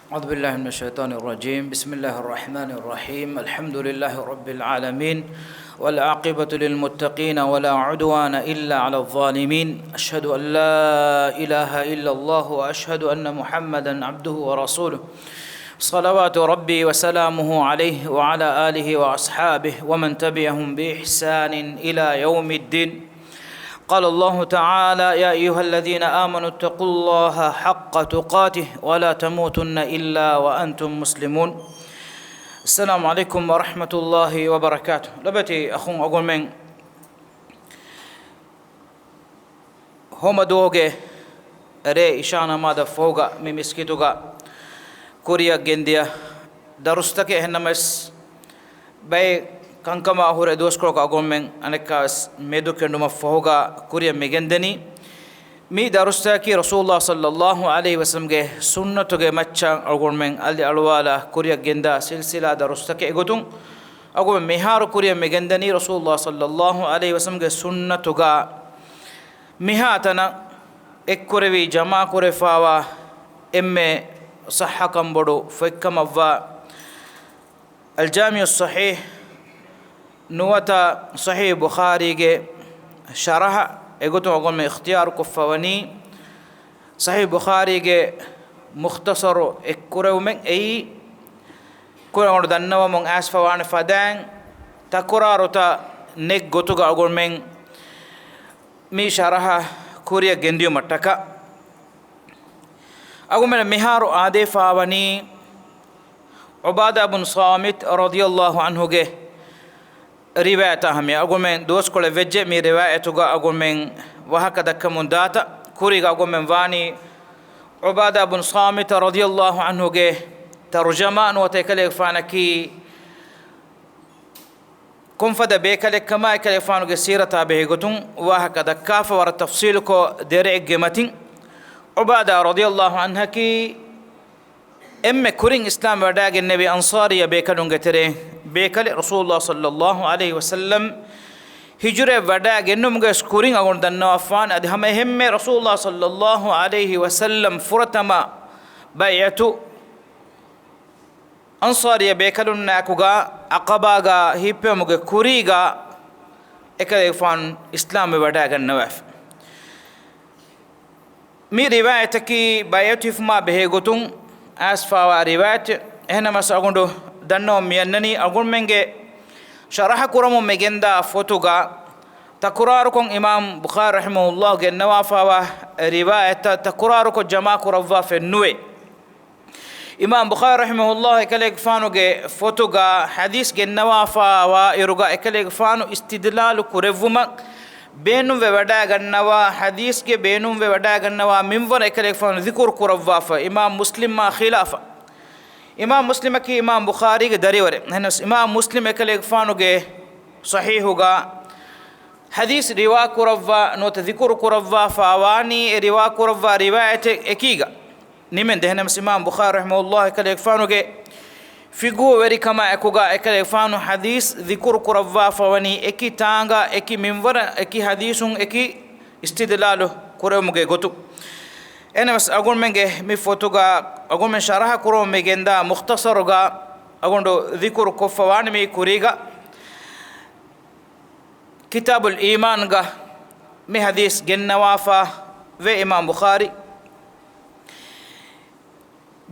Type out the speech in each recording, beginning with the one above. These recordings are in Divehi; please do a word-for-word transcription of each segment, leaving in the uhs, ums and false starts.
أعوذ بالله من الشيطان الرجيم. بسم الله الرحمن الرحيم. الحمد لله رب العالمين. والعاقبة للمتقين ولا عدوان إلا على الظالمين. أشهد أن لا إله إلا الله وأشهد أن محمدا عبده ورسوله. صلوات ربي وسلامه عليه وعلى آله وأصحابه ومن تبعهم بإحسان إلى يوم الدين. قال الله تعالى: يا أيها الذين آمنوا اتقوا الله حق تقاته ولا تموتن إلا وأنتم مسلمون. السلام عليكم ورحمة الله وبركاته. ލޮބުވެތި އަޚުން އަޅުގަނޑުމެން، ހޯމަދުވަހުގެ ރޭ އިޝާ ނަމާދަށް ފަހުގަ މި މިސްކިތުގަ ކުރިއަށް ގެންދިޔަ ދަރުސްތަކެއް. އެހެންނަމަވެސް، ބައެއް ކަންކަމާ ހުރެ ދުވަސްކޮޅަކަށް އަޅުގަނޑުމެން އަނެއްކާވެސް މެދުކެނޑުމަށް ފަހުގަ ކުރިއަށް މިގެންދެނީ. މި ދަރުސްތަކަކީ ރަސޫލުﷲ ޞައްލައްލާހު ޢަލައިހި ވަސައްލަމްގެ ސުންނަތުގެ މައްޗަށް އަޅުގަނޑުމެން އަލިއަޅުވާލާ ކުރިއަށް ގެންދާ ސިލްސިލާ ދަރުސްތަކެއް އެގޮތުން، އަޅުގަނޑުމެން މިހާރު ކުރިއަށް މިގެންދަނީ ރަސޫލުﷲ ޞައްލައްލާހު ޢަލައިހި ވަސައްލަމްގެ ސުންނަތުގަ މިހާތަނަށް އެއްކުރެވި ޖަމާކުރެފާވާ އެންމެ ޞައްޙަކަން ބޮޑު ފޮތްކަމަށްވާ އަލްޖާމިޢުއްޞަޙީޙް ނުވަތަ ޞަޙީޙު ބުޚާރީގެ ޝަރަޙަ އެގޮތުން އަޅުގަނޑުމެން އިޚްތިޔާރުކޮށްފަވަނީ، ޞަޙީޙު ބުޚާރީގެ މުޚްތަޞަރު އެއްކުރެވުމެއް. އެއީ ކުރިން އަޅުގަނޑު ދަންނަވަމުން އައިސްފަވާނެ ފަދައިން ތަކުރާރުތައް ނެތް ގޮތުގަ އަޅުގަނޑުމެން މި ޝަރަޙަ ކުރިއަށް ގެންދިޔުމަށްޓަކާ، އަޅުގަނޑުމެން މިހާރު އާދޭފާވަނީ ޢުބާދާ ބުން ޞާމިތް ރަޟިޔައްލާހު ޢަންހުގެ ރިވާޔަތާ ހަމަޔަށް. އަޅުގަނޑުމެން ދުވަސްކޮޅެއް ވެއްޖެ މި ރިވާޔަތުގަ އަޅުގަނޑުމެން ވާހަކަ ދައްކަމުން ދާތަން. ކުރީގަ އަޅުގަނޑުމެން ވާނީ ޢުބާދާ ބުން ޞާމިތް ރަޟިޔައްލާހު ޢަންހުގެ ތަރުޖަމާ ނުވަތަ އެކަލޭގެފާނަކީ ކޮންފަދަ ބޭކަލެއްކަމާ އެކަލޭގެފާނުގެ ސީރަތާ ބެހޭގޮތުން ވާހަކަ ދައްކާފަ ވަރަށް ތަފްޞީލުކޮށް ދެރައެއްގެ މަތިން. ޢުބާދާ ރަޟިޔައްލާހު ޢަންހަކީ އެންމެ ކުރިން އިސްލާމް ވެވަޑައިގެންނެވި އަންޞާރިއްޔަ ބޭކަލުންގެ ތެރެއިން ބޭކަލެއް. ރަސޫލުﷲ ޞައްލައްލާހު ޢަލައިހި ވަސައްލަމް ހިޖުރަ ވެވަޑައިގެންނުމުގެ ކުރިން އަޅުގަނޑު ދަންނަވާފާނެ. އަދި ހަމަ އެހެންމެ ރަސޫލުﷲ ޞައްލައްލާހު ޢަލައިހި ވަސައްލަމް ފުރަތަމަ ބައިޢަތު އަންޞާރިއްޔަ ބޭކަލުންނާއެކުގަ ޢަޤަބާގަ ހިއްޕެވުމުގެ ކުރީގަ އެކަލޭގެފާނު އިސްލާމްވެވަޑައިގަންނަވާފި. މި ރިވާޔަތަކީ ބައިޢަތު ހިފުމާ ބެހޭގޮތުން އައިސްފާވާ ރިވާޔަތެއް. އެހެންނަމަވެސް އަޅުގަނޑު ދަންނަވަން މިއަންނަނީ އަޅުގަނޑުމެންގެ ޝަރަޙަ ކުރަމުން މިގެންދާ ފޮތުގަ ތަކުރާރުކޮށް އިމާމް ބުޚާރީ ރަޙިމަހުﷲ ގެންނަވާފާވާ ރިވާޔަތްތައް ތަކުރާރުކޮށް ޖަމާކުރައްވާފައެއް ނުވޭ. އިމާމް ބުޚާރީ ރަޙިމަހުﷲ އެކަލޭގެފާނުގެ ފޮތުގަ ޙަދީޘް ގެންނަވާފާވާއިރުގަ އެކަލޭގެފާނު އިސްތިދްލާލު ކުރެއްވުމަށް ބޭނުންވެވަޑައިގަންނަވާ، ޙަދީޘްގެ ބޭނުންވެވަޑައިގަންނަވާ މިންވަރަށް އެކަލޭގެފާނު ޛިކުރު ކުރައްވާފަ، އިމާމް މުސްލިމާ ޚިލާފަށް. އިމާމް މުސްލިމަކީ އިމާމް ބުޚާރީގެ ދަރިވަރެއް. އެހެނަސް އިމާމް މުސްލިމް އެކަލޭގެފާނުގެ ޞަޙީޙުގަ ޙަދީޘް ރިވާ ކުރައްވާ ނުވަތަ ޛިކުރު ކުރައްވާފާވާނީ އެ ރިވާ ކުރައްވާ ރިވާޔަތެއް އެކީގަ. ނިމެން ދެހެނަމަސް އިމާމް ބުޚާރީ ރަޙިމަހުﷲ އެކަލޭގެފާނުގެ ފިޤުހުވެރިކަމާ އެކުގަ އެކަލޭގެފާނު ޙަދީޘް ޛިކުރު ކުރައްވާފަވަނީ އެކި ތާނގަ، އެކި މިންވަރަށް، އެކި ޙަދީޘުން، އެކި އިސްތިދްލާލު ކުރެވުމުގެ ގޮތު. އެހެނަމަސް އަޅުގަނޑުމެންގެ މި ފޮތުގަ އަޅުގަނޑުމެން ޝަރަޙަ ކުރަމުން މި ގެންދާ މުޚްތަޞަރުގަ އަޅުގަނޑު ޛިކުރު ކޮށްފަވާނެ މީ ކުރީގަ. ކިތާބުލް އީމާންގަ މި ޙަދީޘް ގެންނަވާފަ ވޭ އިމާމް ބުޚާރީ.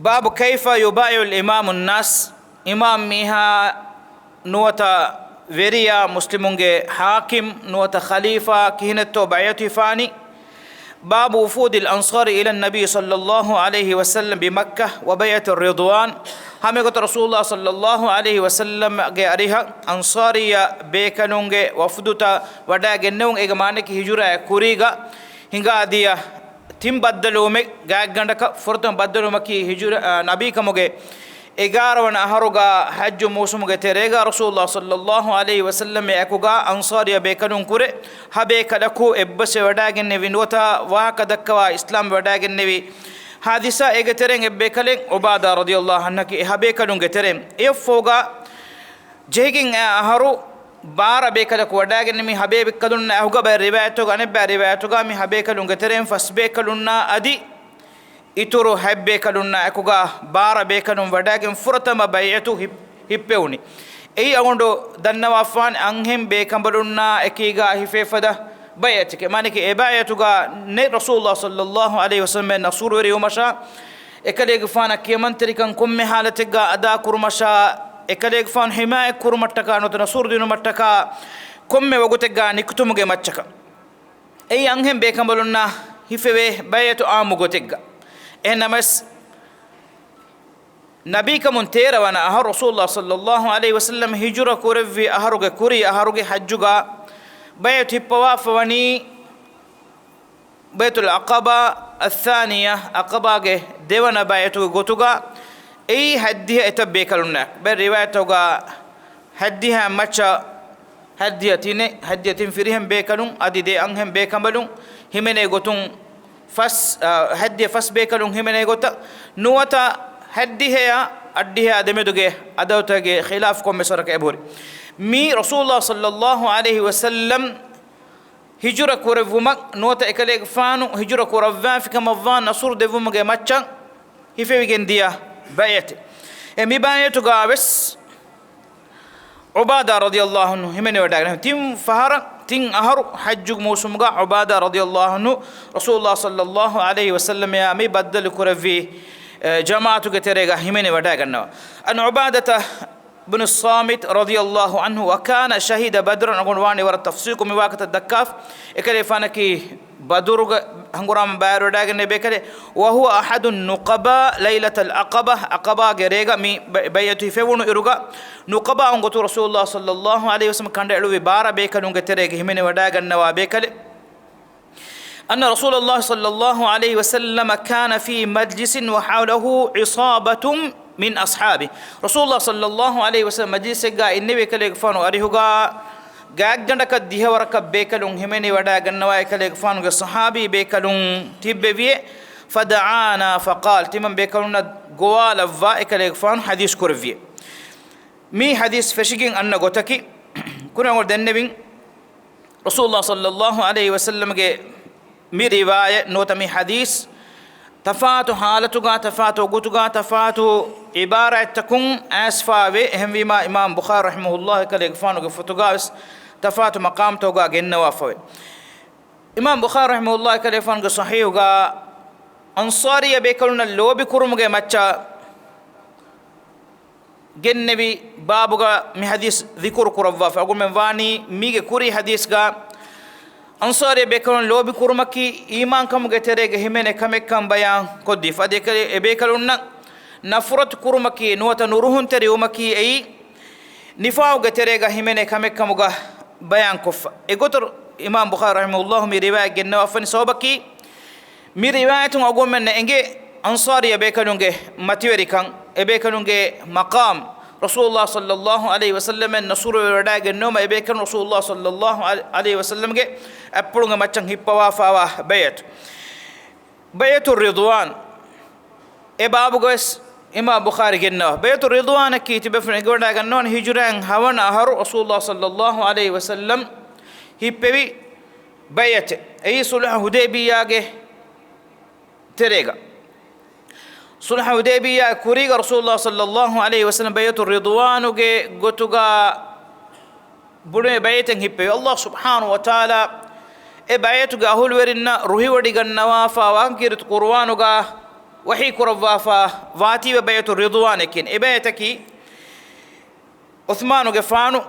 باب كيف يبايع الإمام الناس، އިމާމް މީހާ ނުވަތަ ވެރިޔާ، މުސްލިމުންގެ ޙާކިމް ނުވަތަ ޚަލީފާ ކިހިނެއްތޯ ބައިޢަތު ހިފާނީ؟ باب وفود الأنصار إلى النبي صلى الله عليه وسلم بمكة وبيعة الرضوان. ހަމައެގޮތަށް ރަސޫލުﷲ ޞައްލައްލާހު ޢަލައިހި ވަސައްލަމްގެ އަރިހަށް އަންޞާރިއްޔަ ބޭކަލުންގެ ވަފުދުތައް ވަޑައިގެންނެވުން. އޭގެ މާނައަކީ ހިޖުރައާ ކުރީގަ ހިނގާދިޔަ ތިން ބައްދަލުވުމެއް ގާތްގަނޑަކަށް. ފުރަތަމަ ބައްދަލުވުމަކީ ހިޖުރަ، އާ، ނަބީކަމުގެ އެގާރަ ވަނަ އަހަރުގަ ޙައްޖު މޫސުމުގެ ތެރޭގަ ރަސޫލުﷲ ޞައްލައްލާހު ޢަލައިހި ވަސައްލަމް އެކުގަ އަންޞާރިއްޔަ ބޭކަލުން ކުރެ ހަ ބޭކަލަކު އެއްބަސްވެވަޑައިގެންނެވި ނުވަތަ ވާހަކަ ދައްކަވާ އިސްލާމް ވެވަޑައިގެންނެވި ޙާދިސާ. އޭގެ ތެރެއިން އެއްބޭކަލެއް ޢުބާދާ ރަޟިޔައްލާހު ޢަންހަކީ އެ ހަ ބޭކަލުންގެ ތެރެއިން. އެއަށްފަހުގަ ޖެހިގެން އައި އަހަރު ބާރަ ބޭކަލަކު ވަޑައިގެންނެވި. ހަ ބޭކަލުންނާ އެކުގަ ބައެއް ރިވާޔަތުގަ، އަނެއްބައި ރިވާޔަތުގަ މި ހަ ބޭކަލުންގެ ތެރެއިން ފަސް ބޭކަލުންނާ އަދި އިތުރު ހަތް ބޭކަލުންނާ އެކުގަ ބާރަ ބޭކަލުން ވަޑައިގެން ފުރަތަމަ ބައިޢަތު ހި-، ހިއްޕެވުނީ. އެއީ އަޅުގަނޑު ދަންނަވާފާނެ އަންހެން ބޭކަނބަލުންނާ އެކީގަ ހިފޭފަދަ ބައިޢަތެކޭ. މާނައަކީ އެ ބައިޢަތުގަ ނެތް ރަސޫލުﷲ ޞައްލައްލާހު ޢަލައިހި ވަސައްލަމަށް ނަޞްރުވެރިވުމަށާ، އެކަލޭގެފާނަށް ކިޔަމަންތެރިކަން ކޮންމެ ޙާލަތެއްގަ އަދާކުރުމަށާ، އެކަލޭގެފާނު ޙިމާޔަތް ކުރުމަށްޓަކާ ނުވަތަ ނަޞްރު ދިނުމަށްޓަކާ ކޮންމެ ވަގުތެއްގަ ނިކުތުމުގެ މައްޗަކަށް. އެއީ އަންހެން ބޭކަނބަލުންނާ ހިފެވޭ ބައިޢަތު ޢާއްމު ގޮތެއްގަ. އެހެން ނަމަވެސް، ނަބީކަމުން ތޭރަ ވަނަ އަހަރު ރަސޫލުﷲ ޞައްލައްލާހު ޢަލައިހި ވަސައްލަމަ ހިޖުރަ ކުރެއްވި އަހަރުގެ ކުރީ އަހަރުގެ ޙައްޖުގަ ބައިޢަތު ހިއްޕަވާފަ ވަނީ ބައިޢަތުލް ޢަޤަބާ އައްޘާނިޔާ، ޢަޤަބާގެ ދެވަނަ ބައިޢަތުގެ ގޮތުގަ. އެއީ ހައްދިހަ އެތައް ބޭކަލުންނާ. ބައެއް ރިވާޔަތްތަކުގަ ހައްދިހަ މައްޗަށް ހައްދިހަ ތިނެއް، ހައްދިހަ ތިން ފިރިހެން ބޭކަލުން އަދި ދެ އަންހެން ބޭކަނބަލުން ހިމެނޭ ގޮތުން ފަސް، އަ، ހައްދިހަ ފަސް ބޭކަލުން ހިމެނޭ ގޮތަށް ނުވަތަ ހައްދިހަޔާ އަށްޑިހަޔާ ދެމެދުގެ އަދަދުތަކެއްގެ ޚިލާފު ކޮންމެސް ވަރަކަށް އެބަހުރި. މީ ރަސޫލުﷲ ޞައްލައްލާހު ޢަލައިހި ވަސައްލަމް ހިޖުރަ ކުރެއްވުމަށް ނުވަތަ އެކަލޭގެފާނު ހިޖުރަ ކުރައްވާފިކަމަށްވާ ނަޞްރު ދެއްވުމުގެ މައްޗަށް ހިފެވިގެން ދިޔަ ބައިޢަތެއް. އެ މި ބައިޢަތުގަ ވެސް ޢުބާދާ ރަޟިޔައްލާހު ޢަންހު ހިމެނިވަޑައިގެން ތިން ފަހަރަށް، ތިން އަހަރު ޙައްޖު މޫސުމުގަ ޢުބާދާ ރަޟިޔައްލާހު ޢަންހު ރަސޫލުﷲ ޞައްލައްލާހު ޢަލައިހި ވަސައްލަމައާ މި ބައްދަލު ކުރެއްވި، އެ، ޖަމާޢަތުގެ ތެރޭގަ ހިމެނިވަޑައިގަންނަވާ. عن عبادة بن الصامت رضي الله عنه وكان شهد بدرا، އަޅުގަނޑު ވާނީ ވަރަށް ތަފްޞީލުކޮށް މި ވާހަކަތައް ދައްކާފަ. އެކަލޭގެފާނަކީ ބަދުރުގެ ހަނގުރާމަ ބައިވެރިވަޑައިގެންނެވި ބޭކަލެއް. وهو أحد النقباء ليلة العقبة، ޢަޤަބާގެ ރޭގަ މި ބަ-، ބައިޢަތު ހިފެވުނު އިރުގަ، ނުޤަބާއުން ގޮތުން ރަސޫލުﷲ ޞައްލައްލާހު ޢަލައިހި ވަސައްލަމަ ކަނޑައެޅުއްވި ބާރަ ބޭކަލުންގެ ތެރޭގަ ހިމެނިވަޑައިގަންނަވާ ބޭކަލެއް. أن رسول الله صلى الله عليه وسلم كان في مجلس وحوله عصابة من أصحابه. ރަސޫލުﷲ ޞައްލައްލާހު ޢަލައިހި ވަސައްލަމަ މަޖިލިސެއްގަ އިންނެވި އެކަލޭގެފާނު އަރިހުގަ ގާތްގަނޑަކަށް ދިހަވަރަކަށް ބޭކަލުން ހިމެނިވަޑައިގަންނަވާ އެކަލޭގެފާނުގެ ޞަޙާބީ ބޭކަލުން ތިއްބެވިއެ. فدعانا فقال، ތިމަން ބޭކަލުންނަށް ގޮވާލައްވާ އެކަލޭގެފާނު ޙަދީޘް ކުރެއްވިއެ. މި ޙަދީޘް ފެށިގެން އަންނަ ގޮތަކީ، ކުރިއަށް ދެންނެވިން، ރަސޫލުﷲ ޞައްލައްލާހު ޢަލައިހި ވަސައްލަމަގެ މި ރިވާޔަތް ނުވަތަ މި ޙަދީޘް ތަފާތު ޙާލަތުގަ، ތަފާތު ވަގުތުގަ، ތަފާތު ޢިބާރާތްތަކުން އައިސްފާވޭ. އެހެންވީމާ، އިމާމް ބުޚާރީ ރަޙިމަހުﷲ އެކަލޭގެފާނުގެ ފޮތުގަވެސް ތަފާތު މަޤާމްތަކުގަ ގެންނަވާފަވޭ. އިމާމް ބުޚާރީ ރަޙިމަހުﷲ އެކަލޭގެފާނުގެ ޞަޙީޙުގަ އަންޞާރީ ބޭކަލުންނަށް ލޯބިކުރުމުގެ މައްޗަށް ގެންނެވި ބާބުގަ މި ޙަދީޘް ޛިކުރު ކުރައްވާފަ. އަޅުގަނޑުމެން ވާނީ މީގެ ކުރީ ޙަދީޘްގަ އަންޞާރީ ބޭކަލުން ލޯބިކުރުމަކީ އީމާންކަމުގެ ތެރޭގަ ހިމެނޭ ކަމެއްކަން ބަޔާން ކޮށްދީފަ. އަދި އެކަލޭ އެބޭކަލުންނަށް ނަފްރަތު ކުރުމަކީ ނުވަތަ ނުރުހުންތެރިވުމަކީ އެއީ ނިފާޤުގެ ތެރޭގަ ހިމެނޭ ކަމެއްކަމުގަ ބަޔާންކޮށްފަ. އެގޮތަށް އިމާމް ބުޚާރީ ރަޙިމަހުﷲ މި ރިވާޔަތް ގެންނަވާފަނީ ސަބަބަކީ، މި ރިވާޔަތުން އަޅުގަނޑުމެންނަށް އެނގޭ އަންޞާރީ ބޭކަލުންގެ މަތިވެރިކަން، އެބޭކަލުންގެ މަޤާމް، ރަސޫލުﷲ ޞައްލައްލާހު ޢަލައިހި ވަސައްލަމަށް ނަޞްރުވެވަޑައިގެންނެވުމަށް އެބޭކަލުން ރަސޫލުﷲ ޞައްލައްލާހު ޢަލައިހި ވަސައްލަމްގެ އަތްޕުޅުގެ މައްޗަށް ހިއްޕަވާފަވާ ބައިޢަތު. ބައިޢަތު ރިޟްވާން. އެ ބާބުގަވެސް އިމާމް ބުޚާރީ ގެންނަވާ. ބައިޢަތު ރިޟްވާނަކީ ތިބޭފުޅުން އެނގިވަޑައިގަންނަވާނެ ހިޖުރައިން ހަވަނަ އަހަރު ރަސޫލުﷲ ޞައްލައްލާހު ޢަލައިހި ވަސައްލަމް ހިއްޕެވި ބައިޢަތެއް. އެއީ ޞުލްޙު ޙުދައިބިއްޔާގެ ތެރޭގަ. ޞުލްޙު ޙުދައިބިއްޔާ ކުރީގަ ރަސޫލުﷲ ޞައްލައްލާހު ޢަލައިހި ވަސައްލަމް ބައިޢަތު ރިޟްވާނުގެ ގޮތުގަ ބުނެވި ބައިޢަތެއް ހިއްޕެވި. ﷲ ސުބްޙާނަހޫ ވަތަޢާލާ އެ ބައިޢަތުގެ އަހުލުވެރިންނަށް ރުހިވޮޑިގަންނަވާފަ ވާހަކަ ކީރިތި ޤުރުއާނުގަ ވަޙީ ކުރައްވާފަ ވާތީވެ ބައިޢަތު ރިޟްވާނެކޭ. އެ ބައިޢަތަކީ ޢުޘްމާނުގެފާނު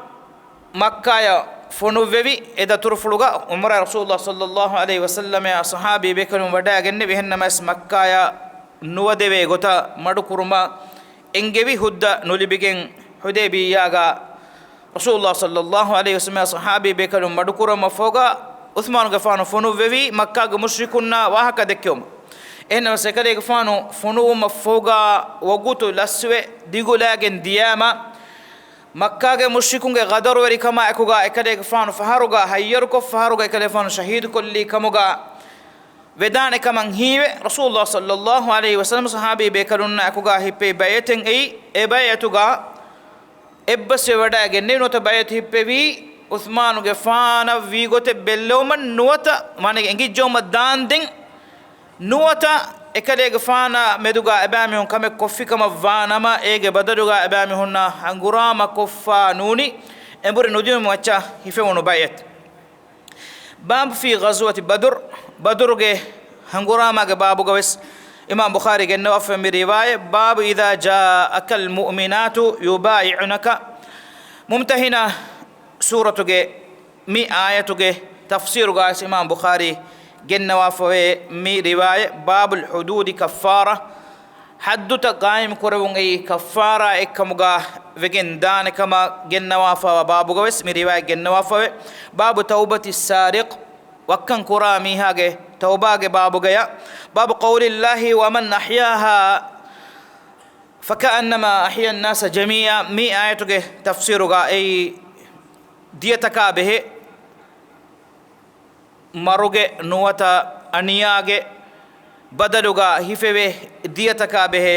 މައްކާޔަށް ފޮނުއްވެވި، އެ ދަތުރުފުޅުގަ ޢުމްރާ ރަސޫލުﷲ ޞައްލައްލާހު ޢަލައިހި ވަސައްލަމައާ ޞަޙާބީ ބޭކަލުން ވަޑައިގެންނެވި. އެހެންނަމަވެސް މައްކާޔަށް ނުވަދެވޭ ގޮތަށް މަޑުކުރުމަށް އެންގެވި ހުއްދަ ނުލިބިގެން ޙުދައިބިއްޔާގަ ރަސޫލުﷲ ޞައްލައްލާހު ޢަލައިހި ވަސައްލަމައާ ޞަޙާބީ ބޭކަލުން މަޑުކުރުމަށްފަހުގަ ޢުޘްމާނުގެފާނު ފޮނުއްވެވީ މައްކާގެ މުޝްރިކުންނާ ވާހަކަ ދެއްކެވުމަށް. އެހެންނަމަވެސް އެކަލޭގެފާނު ފޮނުވުމަށްފަހުގަ ވަގުތު ލަސްވެ ދިގުލާގެން ދިޔައިމަ، މައްކާގެ މުޝްރިކުންގެ ޣަދަރުވެރިކަމާ އެކުގަ އެކަލޭގެފާނު ފަހަރުގަ ހައްޔަރުކޮށް، ފަހަރުގަ އެކަލޭގެފާނު ޝަހީދުކޮށްލީ ކަމުގަ ވެދާނެ ކަމަށް ހީވެ، ރަސޫލުﷲ ޞައްލައްލާހު ޢަލައިހި ވަސައްލަމަ ޞަޙާބީ ބޭކަލުންނާ އެކުގަ ހިއްޕެވި ބައިޢަތެއް އެއީ. އެ ބައިޢަތުގަ އެއްބަސްވެވަޑައިގެންނެވި ނުވަތަ ބައިޢަތު ހިއްޕެވީ ޢުޘްމާނުގެފާނަށް ވީގޮތެއް ބެއްލެވުމަށް ނުވަތަ، މާނައަކީ އެނގިއްޖައުމަށް ދާންދެން ނުވަތަ އެކަލޭގެފާނާ މެދުގާ އެބައިމީހުން ކަމެއް ކޮށްފިކަމަށް ވާނަމަ، އޭގެ ބަދަލުގާ އެބައިމީހުންނާ ހަނގުރާމަ ކޮށްފާ ނޫނީ، އެނބުރި ނުދިއުމު މައްޗަށް ހިފެވުނު ބައިޢަތް. باب في غزوة بدر، ބަދުރުގެ ހަނގުރާމާގެ ބާބުގަވެސް އިމާމް ބުޚާރީ ގެންނަވާފަ މި ރިވާޔަތް، باب إذا جاءك المؤمنات يبايعنك. މުމްތަހިނާ ސޫރަތުގެ މި އާޔަތުގެ ތަފްސީރުގައި އިމާމް ބުޚާރީ ގެންނަވާފަވޭ މި ރިވާޔަތް، باب الحدود كفارة، ޙައްދުތައް ޤާއިމު ކުރެވުން އެއީ ކައްފާރާ އެއްކަމުގަ ވެގެން ދާނެ ކަމަށް ގެންނަވާފަވާ ބާބުގަވެސް މި ރިވާޔަތް ގެންނަވާފަވޭ، باب توبة السارق، ވައްކަން ކުރާ މީހާގެ ތައުބާގެ ބާބުގަޔަށް، باب قول الله ومن أحياها فكأنما أحيا الناس جميعا، މި އާޔަތުގެ ތަފްސީރުގަ އެއީ ދިޔަތަކާ ބެހޭ މަރުގެ ނުވަތަ އަނިޔާގެ ބަދަލުގަ ހިފެވޭ ދިޔަތަކާ ބެހޭ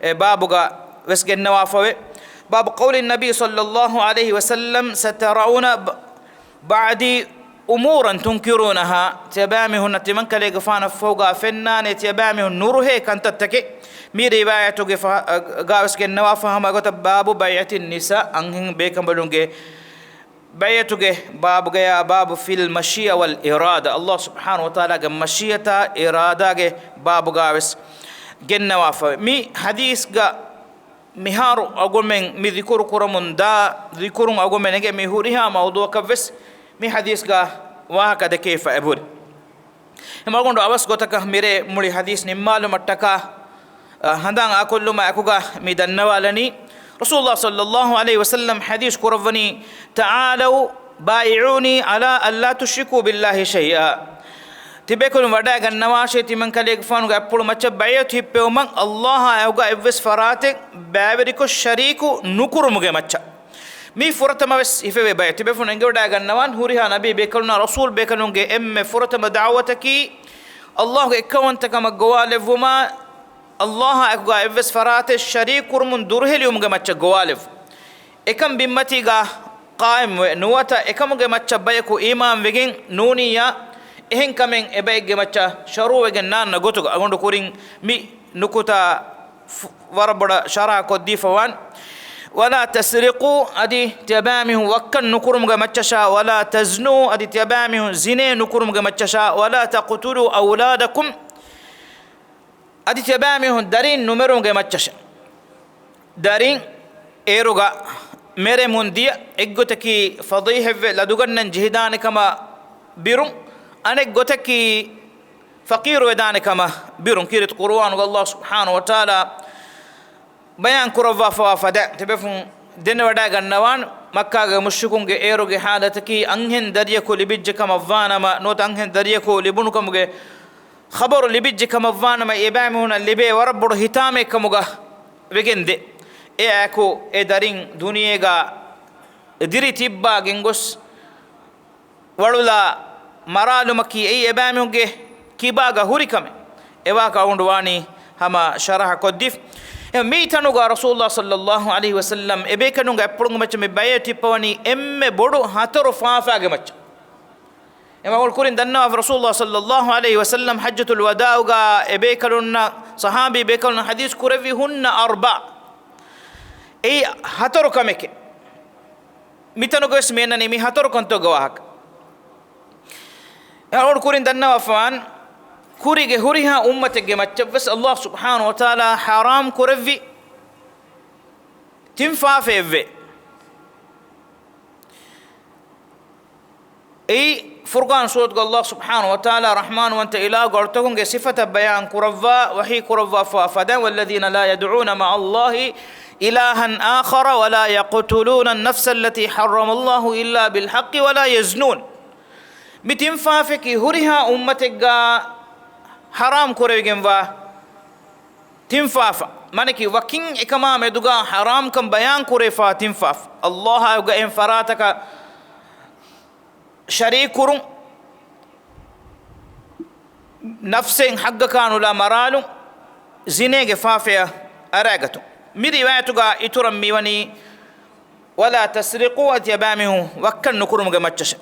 އެ ބާބުގަ ވެސް ގެންނަވާފަވޭ. باب قول النبي صلى الله عليه وسلم سترون بعدي أمورا تنكرونها، ތިޔަބައިމީހުންނަށް ތިމަންކަލޭގެފާނަށްފަހުގަ ފެންނާނެ ތިޔަބައިމީހުން ނުރުހޭ ކަންތައްތަކެއް. މި ރިވާޔަތުގެ ފަ-، ގަ ވެސް ގެންނަވާފަ ހަމަ ގޮތަށް، باب بيعة النساء، އަންހެން ބޭކަނބަލުންގެ ބައިޢަތުގެ ބާބުގަޔާ، باب في المشيئة والإرادة، ﷲ ސުބްޙާނަހޫ ވަތަޢާލާގެ މަޝީއަތާ އިރާދާގެ ބާބުގަ ވެސް ގެންނަވާފަވޭ. މި ޙަދީޘްގަ މިހާރު އަޅުގަނޑުމެން މި ޛިކުރު ކުރަމުން ދާ ޛިކުރުން އަޅުގަނޑުމެން އެނގޭ މި ހުރިހާ މައުޟޫޢަކަށް ވެސް މި ޙަދީޘްގަ ވާހަކަ ދެކެވިފަ އެބުރި. އެމަގުނޑު އަވަސް ގޮތަކަށް މިރޭ މުޅި ޙަދީޘް ނިންމާލުމަށްޓަކާ، އަ، ހަނދާން އާކޮށްލުމާ އެކުގަ މި ދަންނަވާލަނީ، ރަސޫލުﷲ ޞައްލަﷲު ޢަލައިހި ވަސައްލަމް ޙަދީޘް ކުރައްވަނީ، تعالوا بايعوني على ألا تشركوا بالله شيئا. ތިބޭކަލުން ވަޑައިގަންނަވާށޭ، ތިމަންކަލޭގެފާނުގެ އަތްޕުޅު މައްޗަށް ބައިޢަތު ހިއްޕެވުމަށް، ﷲއާ އެކުގަ އެއްވެސް ފަރާތެއް ބައިވެރިކޮށް ޝަރީކު ނުކުރުމުގެ މައްޗަށް. މީ ފުރަތަމަ ވެސް ހިފެވޭ ބައެއް. ތިބޭފުޅުން އެނގިވަޑައިގަންނަވާން، ހުރިހާ ނަބީ ބޭކަލުންނާ ރަސޫލް ބޭކަލުންގެ އެންމެ ފުރަތަމަ ދަޢުވަތަކީ، ﷲގެ އެއްކައުވަންތަކަމަށް ގޮވާލެއްވުމާ، ﷲއާ އެކުގަ އެއްވެސް ފަރާތެއް ޝަރީކު ކުރުމުން ދުރުހެލިވުމުގެ މައްޗަށް ގޮވާލެއްވުން. އެކަން ބިންމަތީގަ ޤާއިމުވެ، ނުވަތަ އެކަމުގެ މައްޗަށް ބަޔަކު އީމާންވެގެން ނޫނިއްޔާ، އެހެން ކަމެއް އެބައެއްގެ މައްޗަށް ޝަރުޢުވެގެން ނާންނަ ގޮތުގަ، އަޅުގަނޑު ކުރިން މި ނުކުތާ ފު-، ވަރަށް ބޮޑަށް ޝަރަޙަ ކޮށްދީފަވާން. ولا تسرقوا، އަދި ތިޔަބައިމީހުން ވައްކަން ނުކުރުމުގެ މައްޗަށާ، ولا تزنوا، އަދި ތިޔަބައިމީހުން ޒިނޭ ނުކުރުމުގެ މައްޗަށާ، ولا تقتلوا أولادكم، އަދި ތިޔަބައިމީހުން ދަރީން ނުމެރުމުގެ މައްޗަށެ. ދަރިން އޭރުގަ މެރެމުން ދިޔަ އެއްގޮތަކީ ފަޟީޙަތްވެ ލަދުގަންނަން ޖެހިދާނެ ކަމަށް ބިރުން، އަނެއް ގޮތަކީ ފަޤީރުވެދާނެ ކަމަށް ބިރުން. ކީރިތި ޤުރުއާނުގަ ﷲ ސުބްޙާނަހޫ ވަތަޢާލާ ބަޔާން ކުރައްވާފަވާ ފަދަ ތިބޭފުން ދެނެވަޑައިގަންނަވާން، މައްކާގެ މުޝްރިކުންގެ އޭރުގެ ޙާލަތަކީ އަންހެން ދަރިޔަކު ލިބިއްޖެ ކަމަށްވާނަމަ، ނުވަތަ އަންހެން ދަރިޔަކު ލިބުނުކަމުގެ ޚަބަރު ލިބިއްޖެ ކަމަށްވާނަމަ، އެބައިމީހުނަށް ލިބޭ ވަރަށް ބޮޑު ހިތާމައެއްކަމުގަ ވެގެންދޭ. އެއާއެކު އެ ދަރިން ދުނިޔޭގަ ދިރި ތިއްބާ ގެންގޮސް ވަޅުލާ މަރާލުމަކީ އެއީ އެބައިމީހުންގެ ކިބާގަ ހުރި ކަމެއް. އެވާހަކަ އަޅުގަނޑު ވާނީ ހަމަ ޝަރަޙަ ކޮށްދީފަ. އެ މި ތަނުގަ ރަސޫލުﷲ ޞައްލަﷲު ޢަލައިހި ވަސައްލަމް އެބޭކަލުންގެ އަތްޕުޅުގެ މައްޗަށް މި ބައިޢަތު ހިއްޕަވަނީ އެންމެ ބޮޑު ހަތަރު ފާފާގެ މައްޗަށް. އެމަގުން ކުރިން ދަންނަވާފަ، ރަސޫލުﷲ ޞައްލަﷲު ޢަލައިހި ވަސައްލަމް ޙައްޖަތުލް ވަދާޢުގަ އެބޭކަލުންނަށް، ޞަޙާބީ ބޭކަލުންނަށް ޙަދީޘް ކުރެއްވި ހުންނަ އަރްބަޢަ. އެއީ ހަތަރު ކަމެކޭ. މިތަނުގަވެސް މިއަންނަނީ މި ހަތަރު ކަންތައްގެ ވާހަކަ. އަޅުގަނޑު ކުރިން ދަންނަވާފަވާން، ކުރީގެ ހުރިހާ އުއްމަތެއްގެ މައްޗަށްވެސް ﷲ ސުބްޙާނަހޫ ވަތަޢާލާ ޙަރާމް ކުރެއްވި ތިން ފާފައެއްވޭ. އެއީ ފުރުޤާން ސޫރަތުގަ ﷲ ސުބްޙާނަހޫ ވަތަޢާލާ ރަޙްމާންވަންތަ އިލާހުގެ އަޅުތަކުންގެ ސިފަތައް ބަޔާން ކުރައްވާ ވަޙީ ކުރައްވާފަވާ ފަދައިން، والذين لا يدعون مع الله إلها آخر ولا يقتلون النفس التي حرم الله إلا بالحق ولا يزنون. މި ތިން ފާފައަކީ ހުރިހާ އުއްމަތެއްގަ ޙަރާމް ކުރެވިގެންވާ ތިން ފާފަ. މާނައަކީ ވަކިން އެކަމާ މެދުގަ ޙަރާމްކަން ބަޔާން ކުރެވިފަވާ ތިން ފާފަ. ﷲއާ އެކުގަ އެހެން ފަރާތަކަށް ޝަރީކުކުރުން، ނަފްސެއް ޙައްޤަކާ ނުލާ މަރާލުން، ޒިނޭގެ ފާފަޔަށް އަރައިގަތުން. މި ރިވާޔަތުގަ އިތުރަށް މިވަނީ، ولا تسرقوا، އަދި ތިޔަބައިމީހުން ވައްކަން ނުކުރުމުގެ މައްޗަށެ.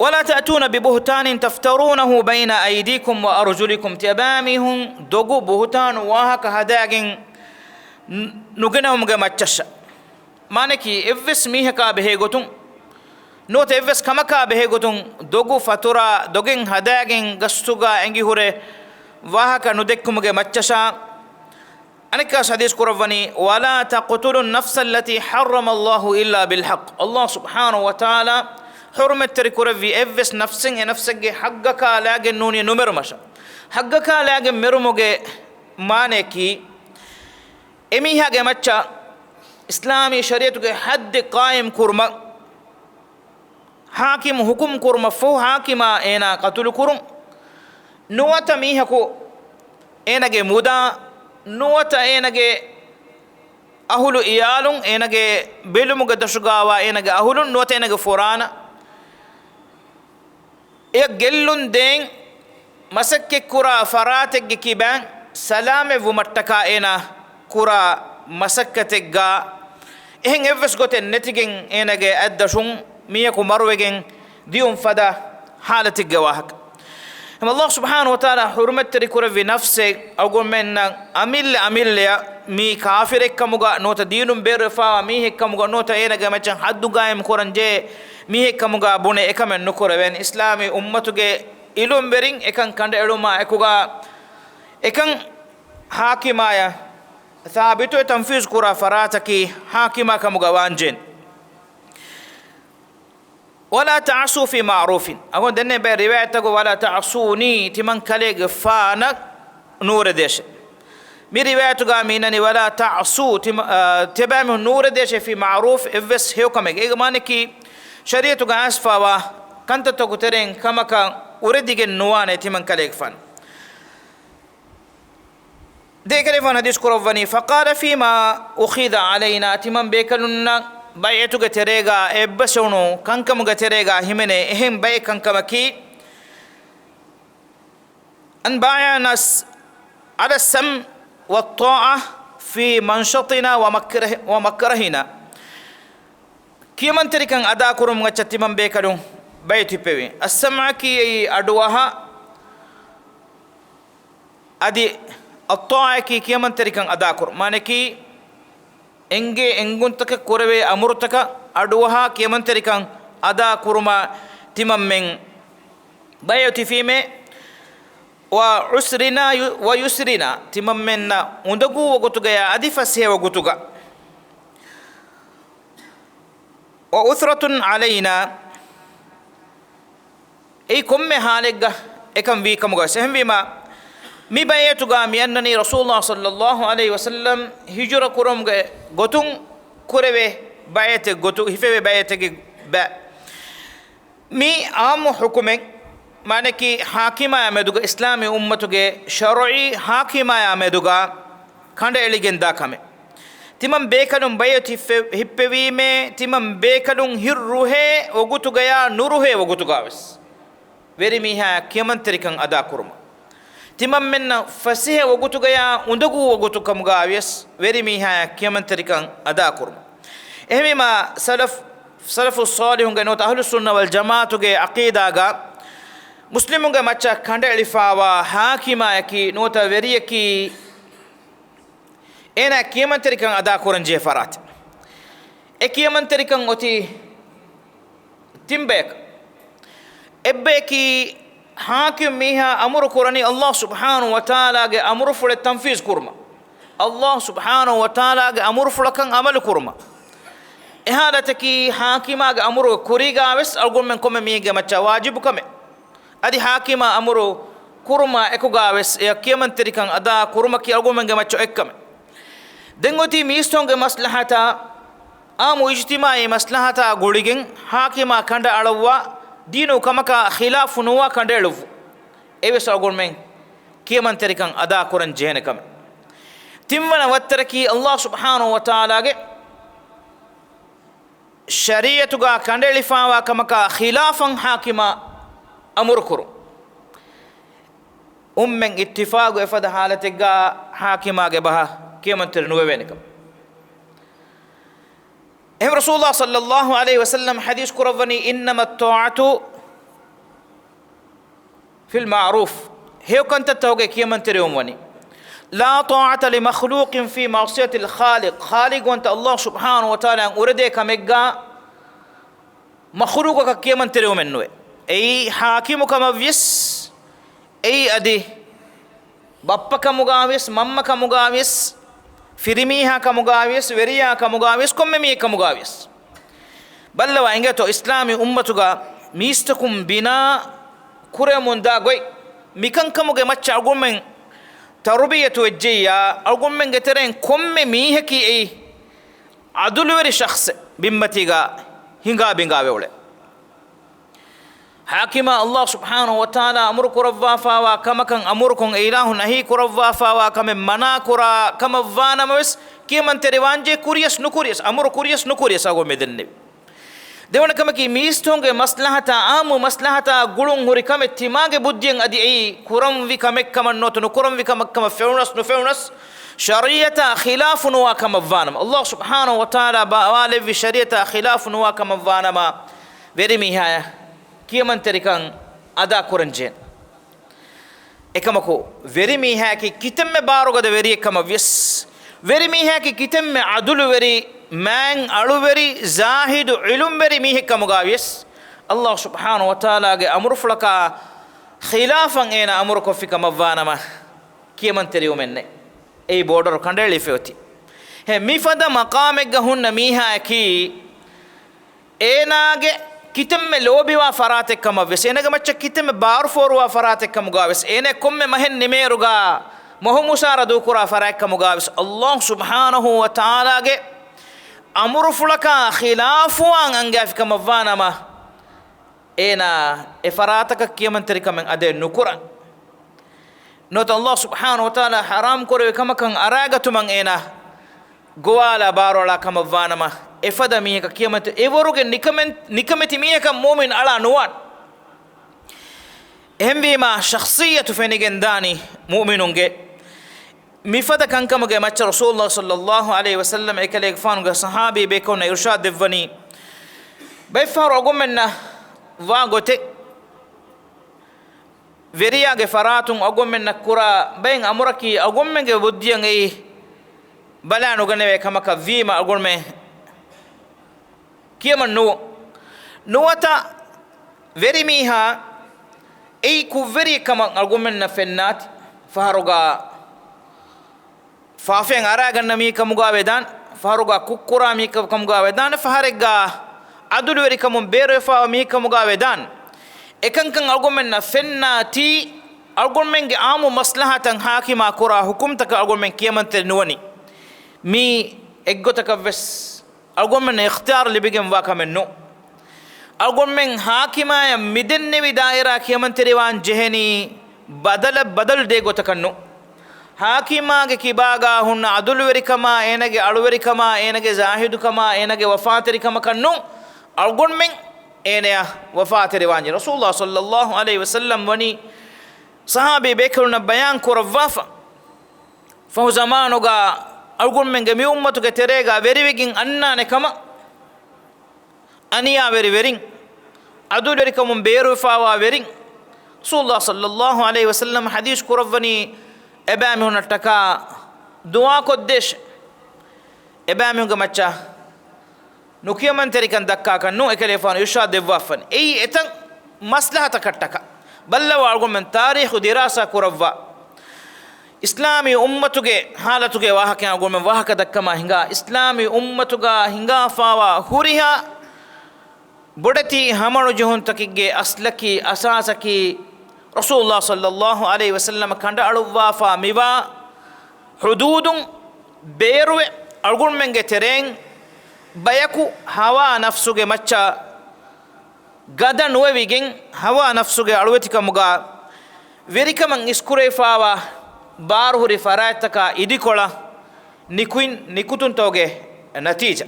ولا تأتون ببهتان تفترونه بين أيديكم وأرجلكم، ތިޔަބައިމީހުން ދޮގު ބުހުތާނު ވާހަކަ ހަދާގެން ނު-، ނުގެނައުމުގެ މައްޗަށް. މާނައަކީ، އެއްވެސް މީހަކާ ބެހޭ ގޮތުން، ނުވަތަ އެއްވެސް ކަމަކާ ބެހޭ ގޮތުން ދޮގު ފަތުރާ ދޮގެއް ހަދާގެން ގަސްތުގާ އެނގިހުރެ ވާހަކަ ނުދެއްކުމުގެ މައްޗަށާ. އަނެއްކާސް ޙަދީޘް ކުރައްވަނީ، ولا تقتلوا النفس التي حرم الله إلا بالحق. ﷲ ސުބްޙާނަހޫ ވަތަޢާލާ ޙުރުމަތްތެރި ކުރެއްވި އެއްވެސް ނަފްސެއް އެ ނަފްސެއްގެ ޙައްޤަކާ ލާގެން ނޫނީ ނުމެރުމަށަށް. ޙައްޤަކާ ލާގެން މެރުމުގެ މާނައަކީ، އެމީހާގެ މައްޗަށް އިސްލާމީ ޝަރީޢަތުގެ ޙައްދެއް ޤާއިމް ކުރުމަށް، ޙާކިމު ޙުކުމް ކުރުމަށްފަހު ޙާކިމާ އޭނާ ޤަތުލު ކުރުން، ނުވަތަ މީހަކު އޭނާގެ މުދާ، ނުވަތަ އޭނާގެ އަހުލު އިޔާލުން، އޭނާގެ ބެލުމުގެ ދަށުގާވާ އޭނާގެ އަހުލުން، ނުވަތަ އޭނާގެ ފުރާނަ، އެ ގެއްލުން ދޭން މަސައްކަތްކުރާ ފަރާތެއްގެ ކިބައިން ސަލާމަތްވުމަށްޓަކާ އޭނާ ކުރާ މަސައްކަތެއްގާ، އެހެން އެއްވެސް ގޮތެއް ނެތިގެން އޭނާގެ އަތްދަށުން މީހަކު މަރުވެގެން ދިޔުން ފަދަ ޙާލަތެއްގެ ވާހަކަ. އެހެން ﷲ ސުބްޙާނަހޫ ވަތަޢާލާ ޙުރުމަތްތެރި ކުރެއްވި ނަފްސެއް އަޅުގަނޑުމެންނަށް އަމިއްލަ އަމިއްލަޔަށް މީ ކާފިރެއްކަމުގަ ނުވަތަ ދީނުން ބޭރުވެފާވާ މީހެއްކަމުގަ ނުވަތަ އޭނާގެ މައްޗަށް ޙައްދު ޤާއިމް ކުރަން ޖެހޭ މީހެއްކަމުގަ ބުނެ އެކަމެއް ނުކުރެވޭނެ. އިސްލާމީ އުއްމަތުގެ އިލުންވެރިން އެކަން ކަނޑައެޅުމާ އެކުގަ އެކަން ޙާކިމާޔަށް ސާބިތުވެ ތަންފީޒު ކުރާ ފަރާތަކީ ޙާކިމާ ކަމުގަ ވާންޖެހޭނެ. ولا تعصوا في معروف. އަގުން ދެންނެ ބައެއް ރިވާޔަތްތަކު ولا تعصوني، ތިމަން ކަލޭގެފާނަށް ނޫރެދޭށޭ. މި ރިވާޔަތުގަ މި އިންނަނީ ولا تعصوا، ތިމަ-، އާ، ތިޔަބައިމީހުން ނޫރެދޭށޭ في معروف، އެއްވެސް ހެޔޮކަމެއްގަ. އޭގެ މާނައަކީ، ޝަރީޢަތުގަ އައިސްފާވާ ކަންތައްތަކު ތެރެއިން ކަމަކަށް އުރެދިގެން ނުވާނެ ތިމަން ކަލޭގެފާނު. ދެކަލޭގެފާނު ޙަދީޘް ކުރައްވަނީ، فقال فيما أخذ علينا، ތިމަން ބޭކަލުންނަށް ބައިޢަތުގެ ތެރޭގަ އެއްބަސްވުނު ކަންކަމުގެ ތެރޭގަ ހިމެނޭ އެހެން ބައެއް ކަންކަމަކީ، أن بايعنا على السمع والطاعة في منشطنا ومكره-، ومكرهنا. ކިޔަމަންތެރިކަން އަދާކުރުމަށް ތިމަން ބޭކަލުން ބައިޢަތު ހިއްޕެވި. އައްސަމްޢަކީ އެއީ އަޑުއަހާ، އަދި އައްޠާޢަކީ ކިޔަމަންތެރިކަން އަދާކުރުން. މާނައަކީ، އެނގޭ އެނގުންތަކަށް ކުރެވޭ އަމުރުތަކަށް އަޑުއަހާ ކިޔަމަންތެރިކަން އަދާކުރުމަށް ތިމަންމެން ބައިޢަތު ހިފީމޭ. وعسرنا ويسرنا، ތިމަންމެންނަށް އުނދަގޫ ވަގުތުގަޔާ އަދި ފަސޭހަ ވަގުތުގަ. وعثرة علينا، އެއީ ކޮންމެ ޙާލެއްގަ އެކަން ވީ ކަމުގަ ވެސް. އެހެންވީމަ، މި ބައިޢަތުގަ މި އަންނަނީ ރަސޫލުﷲ ޞައްލައްލާހު ޢަލައިހި ވަސައްލަމް ހިޖުރަ ކުރުމުގެ ގޮތުން ކުރެވޭ ބައިޢަތެއް ގޮތު، ހިފެވޭ ބައިޢަތެއްގެ ބަ-، މި ޢާއްމު ޙުކުމެއް، މާނައަކީ ޙާކިމާޔާ މެދުގަ، އިސްލާމީ އުއްމަތުގެ ޝަރުޢީ ޙާކިމާޔާ މެދުގަ ކަނޑައެޅިގެން ދާ ކަމެއް. ތިމަން ބޭކަލުން ބައިޢަތު ހިއްޕެ-، ހިއްޕެވީމޭ، ތިމަން ބޭކަލުން ހިތް ރުހޭ ވަގުތުގަޔާ ނުރުހޭ ވަގުތުގަ ވެސް ވެރިމީހާޔަށް ކިޔަމަންތެރިކަން އަދާކުރުމަށް. ތިމަންމެންނަށް ފަސޭހަ ވަގުތުގަޔާ އުނދަގޫ ވަގުތު ކަމުގަ ވިޔަސް ވެރިމީހާޔަށް ކިޔަމަންތެރިކަން އަދާކުރުމަށް. އެހެންވީމަ، ސަލަފް، ސަލަފުއް ޞާލިޙުންގެ ނުވަތަ އަހްލުއްސުންނަ ވަލްޖަމާޢަތުގެ ޢަޤީދާގަ މުސްލިމުންގެ މައްޗަށް ކަނޑައެޅިފާވާ ޙާކިމާޔަކީ ނުވަތަ ވެރިޔަކީ އޭނާ ކިޔަމަންތެރިކަން އަދާކުރަން ޖެހޭ ފަރާތެއް. އެ ކިޔަމަންތެރިކަން އޮތީ ތިން ބަޔަކަށް. އެއްބަޔަކީ ޙާކިމް މީހާ އަމުރު ކުރަނީ ﷲ ސުބްޙާނަހޫ ވަތަޢާލާގެ އަމުރުފުޅެއް ތަންފީޒު ކުރުމަށް. ﷲ ސުބްޙާނަހޫ ވަތަޢާލާގެ އަމުރުފުޅަކަށް ޢަމަލު ކުރުމަށް. އެ ޙާލަތަކީ ޙާކިމާގެ އަމުރު ކުރީގާ ވެސް އަޅުގަނޑުމެން ކޮންމެ މީހެއްގެ މައްޗަށް ވާޖިބު ކަމެއް. އަދި ޙާކިމާ އަމުރު ކުރުމާ އެކުގާ ވެސް އެއަށް ކިޔަމަންތެރިކަން އަދާ ކުރުމަކީ އަޅުގަނޑުމެންގެ މައްޗަށް އޮތް ކަމެއް. ދެން އޮތީ މީސްތަކުންގެ މަސްލަހަތާ، ޢާއްމު އިޖްތިމާޢީ މަސްލަހަތާ ގުޅިގެން ޙާކިމާ ކަނޑައަޅައްވާ، ދީނު ކަމަކާ ޚިލާފު ނުވާ ކަނޑައެޅުއްވު. އެވެސް އަޅުގަނޑުމެން ކިޔަމަންތެރިކަން އަދާކުރަން ޖެހޭނެ ކަމެއް. ތިންވަނަ ވައްތަރަކީ ﷲ ސުބްޙާނަހޫ ވަތަޢާލާގެ ޝަރީޢަތުގާ ކަނޑައެޅިފާވާ ކަމަކާ ޚިލާފަށް ޙާކިމާ އަމުރު ކުރުން. އުއްމެން އިއްތިފާގު އެފަދަ ޙާލަތެއްގާ ޙާކިމާގެ ބަހަށް ކިޔަމަންތެރި ނުވެވޭނެ ކަމަށް. އެހެން ރަސޫލާ ޞައްލައްލާހު ޢަލައިހި ވަސައްލަމް ޙަދީޘް ކުރައްވަނީ، إنما الطاعة بالمعروف، ހެޔޮކަންތައްތަކުގެ ކިޔަމަންތެރިވުން ވަނީ. لا طاعة لمخلوق في معصية الخالق، ޚާލިޤުވަންތަ ﷲ ސުބްޙާނަހޫ ވަތަޢާލާއަށް އުރެދޭ ކަމެއްގަ މަޚުލޫޤަކަށް ކިޔަމަންތެރިވުމެއް ނުވޭ. އެއީ ޙާކިމު ކަމަށްވިޔަސް، އެއީ އަދި ބައްޕަކަމުގަވިޔަސް، މަންމަކަމުގަވިޔަސް، ފިރިމީހާ ކަމުގަވިޔަސް، ވެރިޔާ ކަމުގަވިޔަސް، ކޮންމެ މީހެއް ކަމުގަވިޔަސް. ބައްލަވާ އިނގޭތޯ، އިސްލާމީ އުއްމަތުގަ މީސްތަކުން ބިނާ ކުރެވެމުންދާ ގޮތް، މިކަންކަމުގެ މައްޗަށް އަޅުގަނޑުމެން ތަރުބިޔަތު ވެއްޖެއްޔާ، އަޅުގަނޑުމެންގެ ތެރެއިން ކޮންމެ މީހަކީ އެއީ ޢަދުލުވެރި ޝަޚްޞެއް ބިންމަތީގަ ހިނގާ ބިނގާވެ އުޅޭ. ޙާކިމާ ﷲ ސުބްޙާނަހޫ ވަތަޢާލާ އަމުރު ކުރައްވާފާވާ ކަމަކަށް އަމުރުކޮށް، އެ އިލާހު ނަހީ ކުރައްވާފާވާ ކަމެއް މަނާ ކުރާ ކަމަށްވާނަމަވެސް، ކިޔަމަންތެރިވާންޖެހޭ ކުރިޔަސް ނުކުރިޔަސް، އަމުރު ކުރިޔަސް ނުކުރިޔަސް އަގޮ މި ދެންނެވި. ދެވަނަ ކަމަކީ، މީސްތުންގެ މަސްލަހަތާ، އާއްމު މަސްލަހަތާ ގުޅުން ހުރި ކަމެއް ތިމާގެ ބުއްދިއަށް އަދި އެއީ ކުރަންވީ ކަމެއްކަމަށް ނުވަތަ ނުކުރަންވީ ކަމެއްކަމަށް ފެނުނަސް ނުފެނުނަސް، ޝަރީޢަތާ ޚިލާފު ނުވާ ކަމަށްވާނަމަ، ﷲ ސުބްޙާނަހޫ ވަތަޢާލާ ބައްވާލެއްވި ޝަރީޢަތާ ޚިލާފު ނުވާ ކަމަށްވާނަމަ، ވެރިމީހާޔަށް ކިޔަމަންތެރިކަން އަދާކުރަންޖެހޭނެ. އެކަމަކު، ވެރިމީހާއަކީ ކިތަންމެ ބާރުގަދަ ވެރިއެއް ކަމަށްވިޔަސް، ވެރިމީހާއަކީ ކިތަންމެ ޢަދުލުވެރި، މާތް އަޅުވެރި، ޒާހިދު، ޢިލްމުވެރި މީހެއް ކަމުގަވިޔަސް، ﷲ ސުބްޙާނަހޫ ވަތަޢާލާގެ އަމުރުފުޅަކާ ޚިލާފަށް އޭނާ އަމުރުކޮށްފި ކަމަށްވާނަމަ، ކިޔަމަންތެރިވުމެއްނެތް. އެއީ ބޯޑަރު ކަނޑައެޅިފައި އޮތީ. ހެ، މިފަދަ މަޤާމެއްގަ ހުންނަ މީހާއަކީ، އޭނާގެ ކިތަންމެ ލޯބިވާ ފަރާތެއްކަމަށްވެސް، އޭނާގެ މައްޗަށް ކިތަންމެ ބާރުފޯރުވާ ފަރާތެއްކަމުގަވެސް، އޭނާ ކޮންމެ މަހެއް ނިމޭއިރުގަ މޮހު މުސާރަ ދޫކުރާ ފަރާތްކަމުގަވެސް، ﷲ ސުބްޙާނަހޫ ވަތަޢާލާގެ އަމުރުފުޅަކާ ޚިލާފުވާން އަންގައިފިކަމަށްވާނަމަ، އޭނާ އެ ފަރާތަކަށް ކިޔަމަންތެރިކަމެއް އަދައެއް ނުކުރަން. ނުވަތަ ﷲ ސުބްޙާނަހޫ ވަތަޢާލާ ޙަރާމް ކުރެއްވި ކަމަކަށް އަރާގަތުމަށް އޭނާ ގޮވާލާ ބާރުއަޅާ ކަމަށްވާނަމަ، އެފަދަ މީހަކަށް ކިޔަމަންތެރި އެވަރުގެ ނިކަމެން-، ނިކަމެތި މީހަކަށް މުއުމިން އަޅާ ނުވާން. އެހެންވީމާ، ޝަޚްޞިއްޔަތު ފެނިގެންދާނީ މުއުމިނުންގެ. މިފަދަ ކަންކަމުގެ މައްޗަށް ރަސޫލުﷲ ޞައްލައްލާހު ޢަލައިހި ވަސައްލަމަ އެކަލޭގެފާނުގެ ޞަޙާބީ ބޭކަލުންނަށް އިރުޝާދު ދެއްވަނީ، ބައެއްފަހަރު އަގުމެންނަށް ވާ ގޮތެއް، ވެރިޔާގެ ފަރާތުން އަގުމެންނަށް ކުރާ ބައެއް އަމުރަކީ އަގުމެންގެ ބުއްދިއަށް އެއީ ބަލާ ނުގަނެވޭ ކަމަކަށް ވީމަ އަގުމެން ކިޔަމަން ނުވު. ނުވަތަ ވެރިމީހާ އެއީ ކުށްވެރިއެއް ކަމަށް އަގުމެންނަށް ފެންނާތި، ފަހަރުގަ ފާފައިން އަރާގަންނަ މީހެއް ކަމުގަ ވެދާނެ، ފަހަރުގަ ކުށްކުރާ މީހެއް ކަމުގަ ވެދާނެ، ފަހަރެއްގަ ޢަދުލުވެރިކަމުން ބޭރުވެފައިވާ މީހެއް ކަމުގަ ވެދާނެ. އެކަންކަން އަގުމެންނަށް ފެންނާތީ، އަގުމެންގެ އާއްމު މަސްލަހަތަށް ޙާކިމާ ކުރާ ޙުކުމްތަކަށް އަގުމެން ކިޔަމަންތެރި ނުވަނީ. މީ އެއްގޮތަކަށްވެސް އަގުމެންނަށް އިޚްތިޔާރު ލިބިގެންވާ ކަމެއް ނޫން. އަގުމެން ޙާކިމާޔަށް މިދެންނެވި ދާއިރާ ކިޔަމަންތެރިވާން ޖެހެނީ ބަދަލަށް ބަދަލު ދޭ ގޮތަކަށް ނޫން. ޙާކިމާގެ ކިބާގާ ހުންނަ ޢަދުލުވެރިކަމާ، އޭނަގެ އަޅުވެރިކަމާ، އޭނަގެ ޒާހިދުކަމާ، އޭނަގެ ވަފާތެރިކަމަކަށް ނޫން. އަގުމެން އޭނަޔަށް ވަފާތެރިވާންޖެ. ރަސޫލުﷲ ޞައްލައްލާހު ޢަލައިހި ވަސައްލަމް ވަނީ ޞަޙާބީ ބޭކަލުންނަށް ބަޔާން ކުރައްވާފަ، ފަހު ޒަމާނުގަ އަޅުގަނޑުމެންގެ މި އުއްމަތުގެ ތެރޭގަ ވެރިވެގެން އަންނާނެ ކަމަށް، އަނިޔާވެރި ވެރިން، ޢަދުލުވެރިކަމުން ބޭރުވެފައިވާ ވެރިން، ރަސޫލުﷲ ޞައްލައްލާހު ޢަލައިހި ވަސައްލަމަ ޙަދީޘް ކުރައްވަނީ، އެބައިމީހުންނަށްޓަކާ ދުޢާ ކޮށްދޭށޭ. އެބައިމީހުންގެ މައްޗަށް ނުކިޔަމަންތެރިކަން ދައްކާކަށް ނޫން އެކަލޭފާނު އިރުޝާދު ދެއްވާފަން. އެއީ އެތައް މަސްލަހަތަކަށްޓަކާ. ބައްލަވާ އަޅުގަނޑުމެން ތާރީޚު ދިރާސާ ކުރައްވާ، އިސްލާމީ އުއްމަތުގެ ޙާލަތުގެ ވާހަކައިން އަޅުގަނޑުމެން ވާހަކަ ދައްކަމާ ހިނގާ، އިސްލާމީ އުއްމަތުގަ ހިނގާފާވާ ހުރިހާ ބޮޑެތި ހަމަނުޖެހުންތަކެއްގެ އަސްލަކީ، އަސާސަކީ، ރަސޫލުﷲ ޞައްލައްލާހު ޢަލައިހި ވަސައްލަމަ ކަނޑައަޅުއްވާފާ މިވާ ޙުދޫދުން ބޭރުވެ، އަޅުގަނޑުމެންގެ ތެރެއިން ބަޔަކު ހަވާ ނަފްސުގެ މައްޗަށް ގަދަ ނުވެވިގެން، ހަވާ ނަފްސުގެ އަޅުވެތިކަމުގަ ވެރިކަމަށް އިސްކުރެވިފާވާ ބާރުހުރި ފަރާތްތަކާ އިދިކޮޅަށް ނިކުތް، ނިކުތުންތަކުގެ ނަތީޖާ.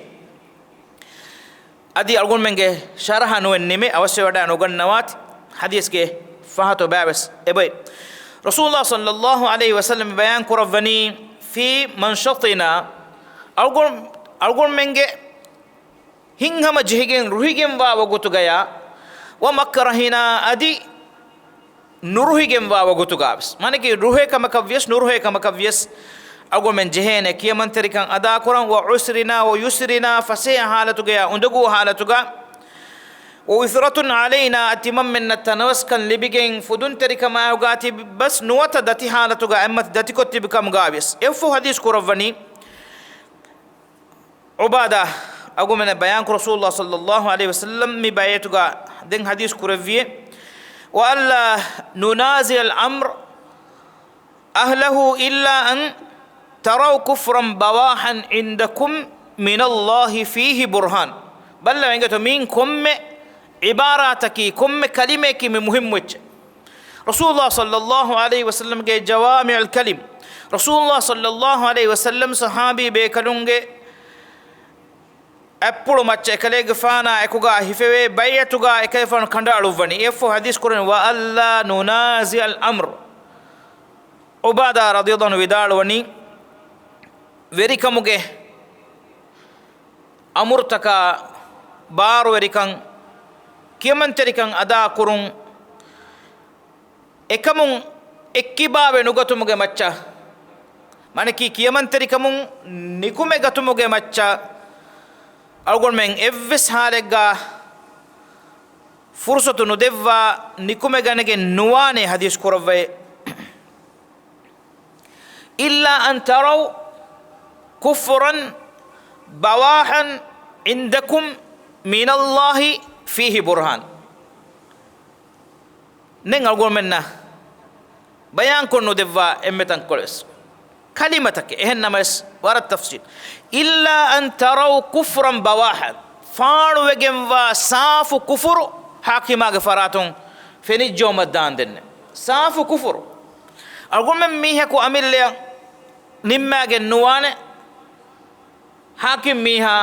އަދި އަޅުގަނޑުމެންގެ ޝަރަޙަ ނުވެން ނިމެ އަވަސްވެވަޑައި ނުގަންނަވާތި، ޙަދީޘްގެ ފަހަތު ބައިވެސް އެބައި. ރަސޫލުﷲ ޞައްލައްލާހު ޢަލައިހި ވަސައްލަމަ ބަޔާން ކުރައްވަނީ، ފީ މަންޝަޠިނާ، އަޅުގަނޑު-، އަޅުގަނޑުމެންގެ ހިތްހަމަޖެހިގެން ރުހިގެންވާ ވަގުތުގަޔާ، ވަމަކްރަހިނާ، އަދި ނުރުހިގެންވާ ވަގުތުގަވެސް، މާނައަކީ ރުހޭ ކަމަކަށްވިޔަސް ނުރުހޭ ކަމަކަށްވިޔަސް އަޅުގަނޑުމެން ޖެހޭނެ ކިޔަމަންތެރިކަން އަދާކުރަން. وعسرنا ويسرنا، ފަސޭހަ ޙާލަތުގަޔާ އުނދަގޫ ޙާލަތުގަ، وعثرة علينا، ތިމަންމެންނަށް ތަނަވަސްކަން ލިބިގެން ފުދުންތެރިކަމާއެކުގަ ތިބި ބަސް ނުވަތަ ދަތި ޙާލަތުގަ އެއްމަތި ދަތިކޮށް ތިބި ކަމުގަވިޔަސް. އެއަށްފަހު ޙަދީޘް ކުރައްވަނީ، ޢުބާދާ އަޅުގަނޑުމެންނަށް ބަޔާންކުރި، ރަސޫލުﷲ ޞައްލަﷲ ޢަލައިހި ވަސައްލަމް މި ބައިޢަތުގަ ދެން ޙަދީޘް ކުރެއްވިއޭ، وألا ننازع الأمر أهله إلا أن تروا كفرا بواحا عندكم من الله فيه برهان. ބައްލަވާ އިނގޭތޯ މިއިން ކޮންމެ ޢިބާރާތަކީ، ކޮންމެ ކަލިމަޔަކީ މި މުހިއްމު އެއްޗެއް. ރަސޫލުﷲ ޞައްލަﷲ ޢަލައިހި ވަސައްލަމްގެ ޖަވާމިޢުލް ކަލިމް، ރަސޫލުﷲ ޞައްލަﷲ ޢަލައިހި ވަސައްލަމް ޞަޙާބީ ބޭކަލުންގެ އަތްޕުޅު މައްޗަށް އެކަލޭގެފާނާ އެކުގަ ހިފެވޭ ބައިޢަތުގަ އެކަލޭގެފާނު ކަނޑައަޅުއްވަނީ. އެއަށްފަހު ޙަދީޘް ކުރަނީ، وألا ننازع الأمر. ޢުބާދާ ރަޟިޔަﷲ ޢަންހު ވިދާޅުވަނީ، ވެރިކަމުގެ އަމުރުތަކާ ބާރުވެރިކަން، ކިޔަމަންތެރިކަން އަދާކުރުން، އެކަމުން އެއްކިބާވެ ނުގަތުމުގެ މައްޗަށް، މާނައަކީ ކިޔަމަންތެރިކަމުން ނިކުމެގަތުމުގެ މައްޗަށް އަޅުގަނޑުމެން އެއްވެސް ޙާލެއްގަ ފުރުޞަތު ނުދެއްވާ، ނިކުމެގަނެގެން ނުވާނޭ ޙަދީޘް ކުރައްވައޭ. إلا أن تروا كفرا بواحا عندكم من الله فيه برهان. ދެން އަޅުގަނޑުމެންނަށް ބަޔާންކޮށް ނުދެއްވާ އެންމެ ތަންކޮޅެއް ވެސް ކަލިމަތަކެއް. އެހެން ނަމަވެސް ވަރަށް ތަފްޞީލް. إلا أن تروا كفرا بواحا، ފާޅުވެގެންވާ ސާފު ކުފުރު ޙާކިމާގެ ފަރާތުން ފެނިއްޖައުމަށް ދާންދެންނެވެ. ސާފު ކުފުރު. އަޅުގަނޑުމެން މީހަކު އަމިއްލަޔަށް ނިންމާގެން ނުވާނެ، ޙާކިމް މީހާ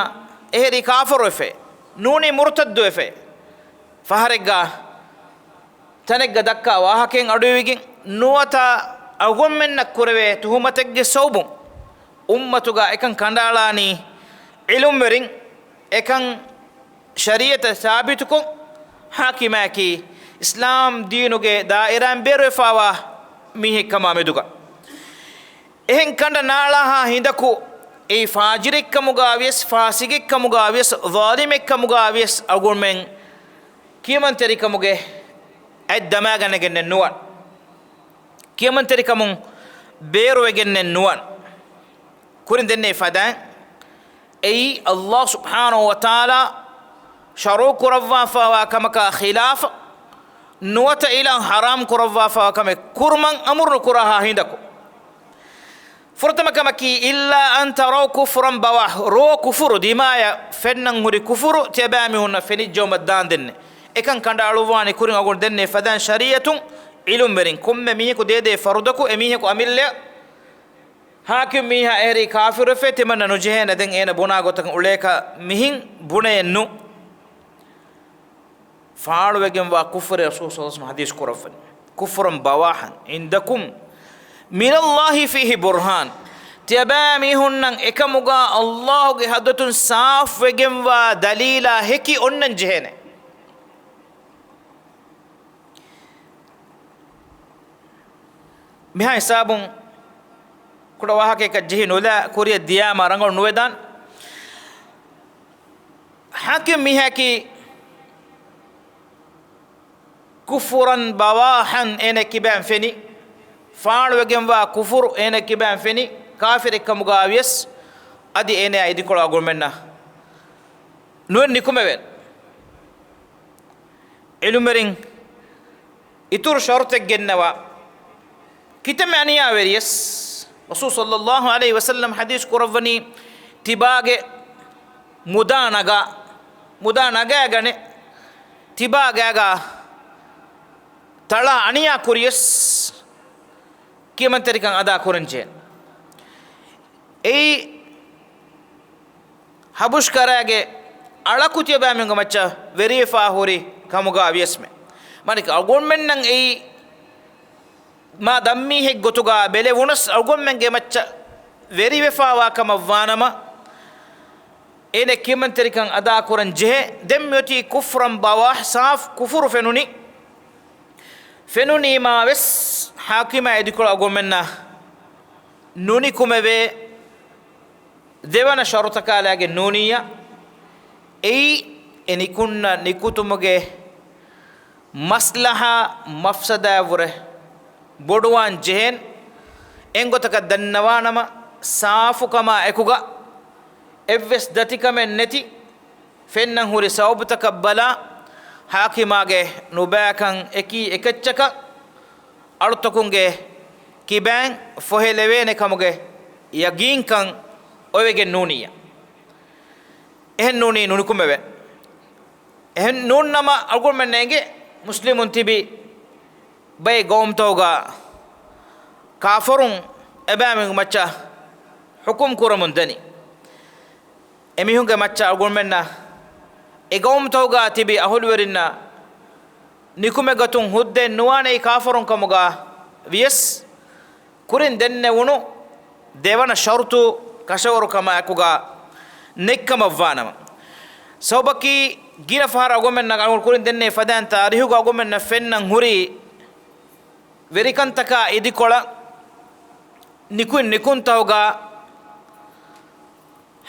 އެހެރީ ކާފަރުވެފައި، ނޫނީ މުރުތައްދުވެފައި. ފަހަރެއްގަ ތަނެއްގަ ދައްކާ ވާހަކައިން އަޑުއިވިގެން ނުވަތަ އަޅުގަނޑުމެންނަށް ކުރެވޭ ތުހުމަތެއްގެ ސަބަބުން އުއްމަތުގަ އެކަން ކަނޑައަޅާނީ ޢިލްމުވެރިން، އެކަން ޝަރީޢަތަށް ސާބިތުކޮށް، ޙާކިމަކީ އިސްލާމް ދީނުގެ ދާއިރާއިން ބޭރުވެފަވާ މީހެއްކަމާ މެދުގަ. އެހެން ކަނޑަ ނާޅާހާ ހިނދަކު އެއީ ފާޖިރެއްކަމުގަވިޔަސް، ފާސިގެއްކަމުގަވިޔަސް، ޒާލިމެއްކަމުގަވިޔަސް އަޅުގަނޑުމެން ކިޔަމަންތެރިކަމުގެ އަތް ދަމާގަނެގެންނެއް ނުވާން. ކިޔަމަންތެރިކަމުން ބޭރުވެގެންނެއް ނުވާން. ކުރިން ދެންނެވި ފަދައިން އެއީ ﷲ ސުބްޙާނަހޫ ވަތަޢާލާ ޝަރުޢު ކުރައްވާފަވާ ކަމަކާ ޚިލާފަށް ނުވަތަ އިލާހު ޙަރާމް ކުރައްވާފަވާ ކަމެއް ކުރުމަށް އަމުރު ނުކުރާހާ ހިނދަކު. ފުރަތަމަ ކަމަކީ، إلا أن تروا كفرا بواحا، ރޯ ކުފުރު، ދިމާޔަށް ފެންނަން ހުރި ކުފުރު ތިޔަބައިމީހުންނަށް ފެނިއްޖައުމަށް ދާންދެންނެވެ. އެކަން ކަނޑައަޅުއްވާނީ ކުރިން އަޅުގަނޑު ދެންނެވި ފަދައިން ޝަރީޢަތުން ޢިލްމުވެރިން ކޮންމެ މީހަކު ދޭދޭ ފަރުދަކު އެމީހަކު އަމިއްލަޔަށް ޙާކިމް މީހާ އެހެރީ ކާފިރުވެފައި ތިމަންނަ ނުޖެހޭނެ ދެން އޭނަ ބުނާ ގޮތަކަށް އުޅޭކަށް މިހިން ބުނެއެއްނު. ފާޅުވެގެންވާ ކުފުރެއް ރަސޫލު ޞައްލަﷲ ޢަލައިހި ވަސައްލަމަ ޙަދީޘް ކުރައްވަނީ. كفرا بواحا عندكم من الله فيه برهان. ތިޔަބައިމީހުންނަށް އެކަމުގަ ﷲ ގެ ޙަޟްރަތުން ސާފުވެގެންވާ ދަލީލާ ހެކި އޮންނަން ޖެހޭނެ. މިހާ ހިސާބުން ކުޑަ ވާހަކައަކަށް ޖެހި ނުލާ ކުރިއަށް ދިޔާމަ ރަނގަޅު ނުވެދާން. ޙާކިމް މީހަކީ كفرا بواحا އޭނަ ކިބައިން ފެނި، ފާޅުވެގެންވާ ކުފުރު އޭނަ ކިބައިން ފެނި، ކާފިރެއްކަމުގަ ވިޔަސް އަދި އޭނަ އިދިކޮޅު އަޅުގަނޑުމެންނަށް ނުވެ ނިކުމެވޭނެ. ޢިލްމުވެރިން އިތުރު ޝަރުޠެއް ގެންނަވާ، ކިތަންމެ އަނިޔާވެރިޔަސް ރަސޫލު ޞައްލަﷲ ޢަލައިހި ވަސައްލަމަ ޙަދީޘް ކުރައްވަނީ، ތިބާގެ މުދާ ނަގާ، މުދާ ނަގާގަނެ، ތިބާގާގާ ތަޅާ އަނިޔާ ކުރިޔަސް ކިޔަމަންތެރިކަން އަދާ ކުރަންޖެހޭ. އެއީ ހަބުޝް ކަރާގެ އަޅަކު ތިޔަބައިމީހުންގެ މައްޗަށް ވެރިވެފާ ހުރި ކަމުގަ ވިޔަސްމެ. މާނައަކީ އަޅުގަނޑުމެންނަށް އެއީ މާ ދަށްމީހެއް ގޮތުގަ ބެލެވުނަސް، އަޅުގަނޑުމެންގެ މައްޗަށް ވެރިވެފާވާ ކަމަށް ވާނަމަ، އޭނަ ކިޔަމަންތެރިކަން އަދާކުރަން ޖެހޭ. ދެން މިއޮތީ كفرا بواحا، ސާފު ކުފުރު ފެނުނީ. ފެނުނީމާވެސް ޙާކިމާ އިދިކޮޅު އަޅުގަނޑުމެންނަށް ނުނިކުމެވޭ. ދެވަނަ ޝަރުޠަކާލާގެ ނޫނިއްޔާ. އެއީ އެ ނިކުންނަ ނިކުތުމުގެ މަސްލަހާ މަފްސަދާއަށްވުރެ ބޮޑުވާން ޖެހޭން. އެންގޮތަކަށް ދަންނަވާނަމަ، ސާފުކަމާ އެކުގަ އެއްވެސް ދަތިކަމެއް ނެތި ފެންނަން ހުރި ސަބަބުތަކަށް ބަލާ، ޙާކިމާގެ ނުބައިކަން އެކީ އެކައްޗަކަށް އަޅުތަކުންގެ ކިބައިން ފޮހެލެވޭނެ ކަމުގެ ޔަގީންކަން އޮވެގެން ނޫނިއްޔާ. އެހެން ނޫނީ ނުނިކުމެވޭ. އެހެން ނޫންނަމަ އަޅުގަނޑުމެންނަށް އެނގޭ މުސްލިމުން ތިބި ބައެއް ގައުމުތަކުގަ ކާފަރުން އެބައިމީހުން މައްޗަށް ޙުކުމް ކުރަމުން ދަނީ. އެމީހުންގެ މައްޗަށް އަޅުގަނޑުމެންނަށް އެ ގައުމުތަކުގަ ތިބި އަހުލުވެރިންނަށް ނިކުމެގަތުން ހުއްދައެއް ނުވާނެ އެއީ ކާފަރުން ކަމުގަ ވިޔަސް، ކުރިން ދެންނެވުނު ދެވަނަ ޝަރުޠު ކަށަވަރުކަމާ އެކުގަ ނެތްކަމަށްވާނަމަ، ސަބަބަކީ ގިނަ ފަހަރަށް އަޅުގަނޑުމެންނަށް އަޅުގަނޑު ކުރިން ދެންނެވި ފަދައިން ތާރީހުގަ އަޅުގަނޑުމެންނަށް ފެންނަން ހުރި ވެރިކަންތަކާ އިދިކޮޅަށް ނިކުތް ނިކުތްތަކުގަ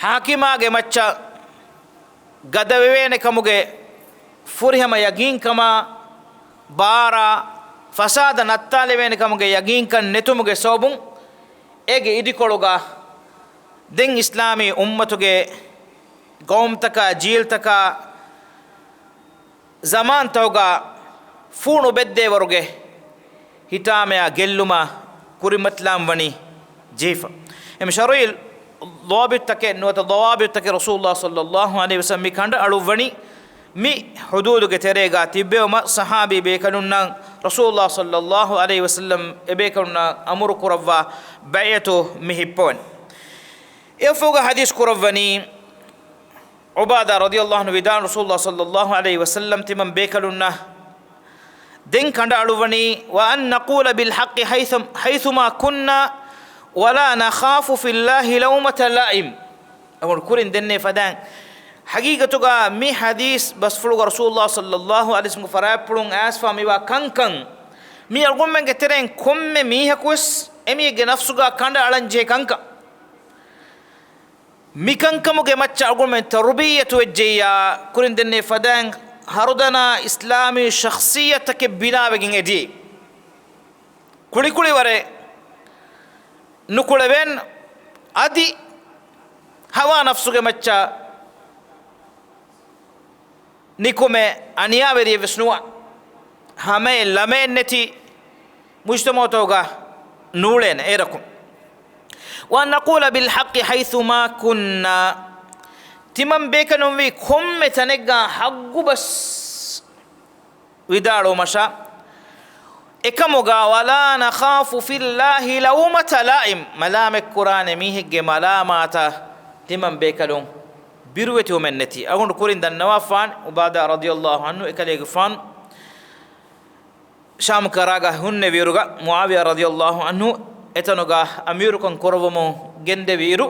ޙާކިމާގެ މައްޗަށް ގަދަވެވޭނެ ކަމުގެ ފުރިހަމަ ޔަގީންކަމާ، ބާރާ ފަސާދަ ނައްތާލެވޭނެ ކަމުގެ ޔަގީންކަން ނެތުމުގެ ސަބަބުން، އޭގެ އިދިކޮޅުގަ ދެން އިސްލާމީ އުއްމަތުގެ ގައުމުތަކާ، ޖީލްތަކާ، ޒަމާންތަކުގަ ފޫނު ބެއްދޭވަރުގެ ހިތާމަޔާ ގެއްލުމާ ކުރިމަތިލާން ވަނީ ޖެހިފަ. އެމެ ޝަރުޢީ ޟާބިޠުތަކެއް ނުވަތަ ޟަވާބިޠުތަކެއް ރަސޫލުﷲ ޞައްލަﷲ ޢަލައިހި ވަސައްލަމަ މި ކަނޑައަޅުއްވަނީ މި ޙުދޫދުގެ ތެރޭގަ ތިއްބެވުމަށް ޞަޙާބީ ބޭކަލުންނަށް ރަސޫލުﷲ ޞައްލަﷲ ޢަލައިހި ވަސައްލަމަ އެބޭކަލުންނަށް އަމުރު ކުރައްވާ ބައިޢަތު މި ހިއްޕަވަނީ. އެއަށްފަހުގަ ޙަދީޘް ކުރައްވަނީ، ޢުބާދާ ރަޟިޔަﷲ ޢަންހު ވިދާޅު، ރަސޫލުﷲ ޞައްލަﷲ ޢަލައިހި ވަސައްލަމަ ތިމަން ބޭކަލުންނަށް ދެން ކަނޑައަޅުއްވަނީ، وأن نقول بالحق حيث، حيثما كنا ولا نخاف في الله لومة لائم. އަޅުގަނޑު ކުރިން ދެންނެވި ފަދައިން، ޙަޤީޤަތުގަ މި ޙަދީޘް ބަސްފުޅުގަ ރަސޫލުﷲ ޞައްލަﷲ ޢަލައިހި ވަސައްލަމަގެ ފަރާތްޕުޅުން އައިސްފާ މިވާ ކަންކަން، މި އަޅުގަނޑުމެންގެ ތެރެއިން ކޮންމެ މީހަކުވެސް އެމީހެއްގެ ނަފްސުގަ ކަނޑައަޅަންޖެހޭ ކަންކަން. މިކަންކަމުގެ މައްޗަށް އަޅުގަނޑުމެން ތަރުބިއްޔަތު ވެއްޖެއްޔާ، ކުރިން ދެންނެވި ފަދައިން ހަރުދަނާ އިސްލާމީ ޝަޚްޞިއްޔަތުތަކެއް ބިނާވެގެން އެދިޔައީ. ކުޅިކުޅިވަރެއް ނުކުޅެވެން، އަދި ހަވާ ނަފްސުގެ މައްޗަށް ނިކުމެ އަނިޔާވެރިއެއްވެސް ނުވާ، ހަމައެއް ލަމައެއް ނެތި މުޖްތަމަޢުތަކުގަ ނޫޅޭނެ އޭރަކު. وأن نقول بالحق حيثما كنا. ތިމަން ބޭކަލުންވީ ކޮންމެ ތަނެއްގަ ޙައްޤު ބަސް ވިދާޅުވުމަށާ، އެކަމުގަ ولا نخاف في الله لومة لائم، މަލާމަތްކުރާނެ މީހެއްގެ މަލާމާތަށް ތިމަން ބޭކަލުން ބިރުވެތިވުމެއް ނެތި. އަޅުގަނޑު ކުރިން ދަންނަވާފާން، ޢުބާދާ ރަޟިޔަﷲ ޢަންހު އެކަލޭގެފާނު ޝާމް ކަރާގަ ހުންނެވިއިރުގަ، މުޢާވިޔާ ރަޟިޔަﷲ ޢަންހު އެތަނުގަ އަމީރުކަން ކުރައްވަމުން ގެންދެވިއިރު،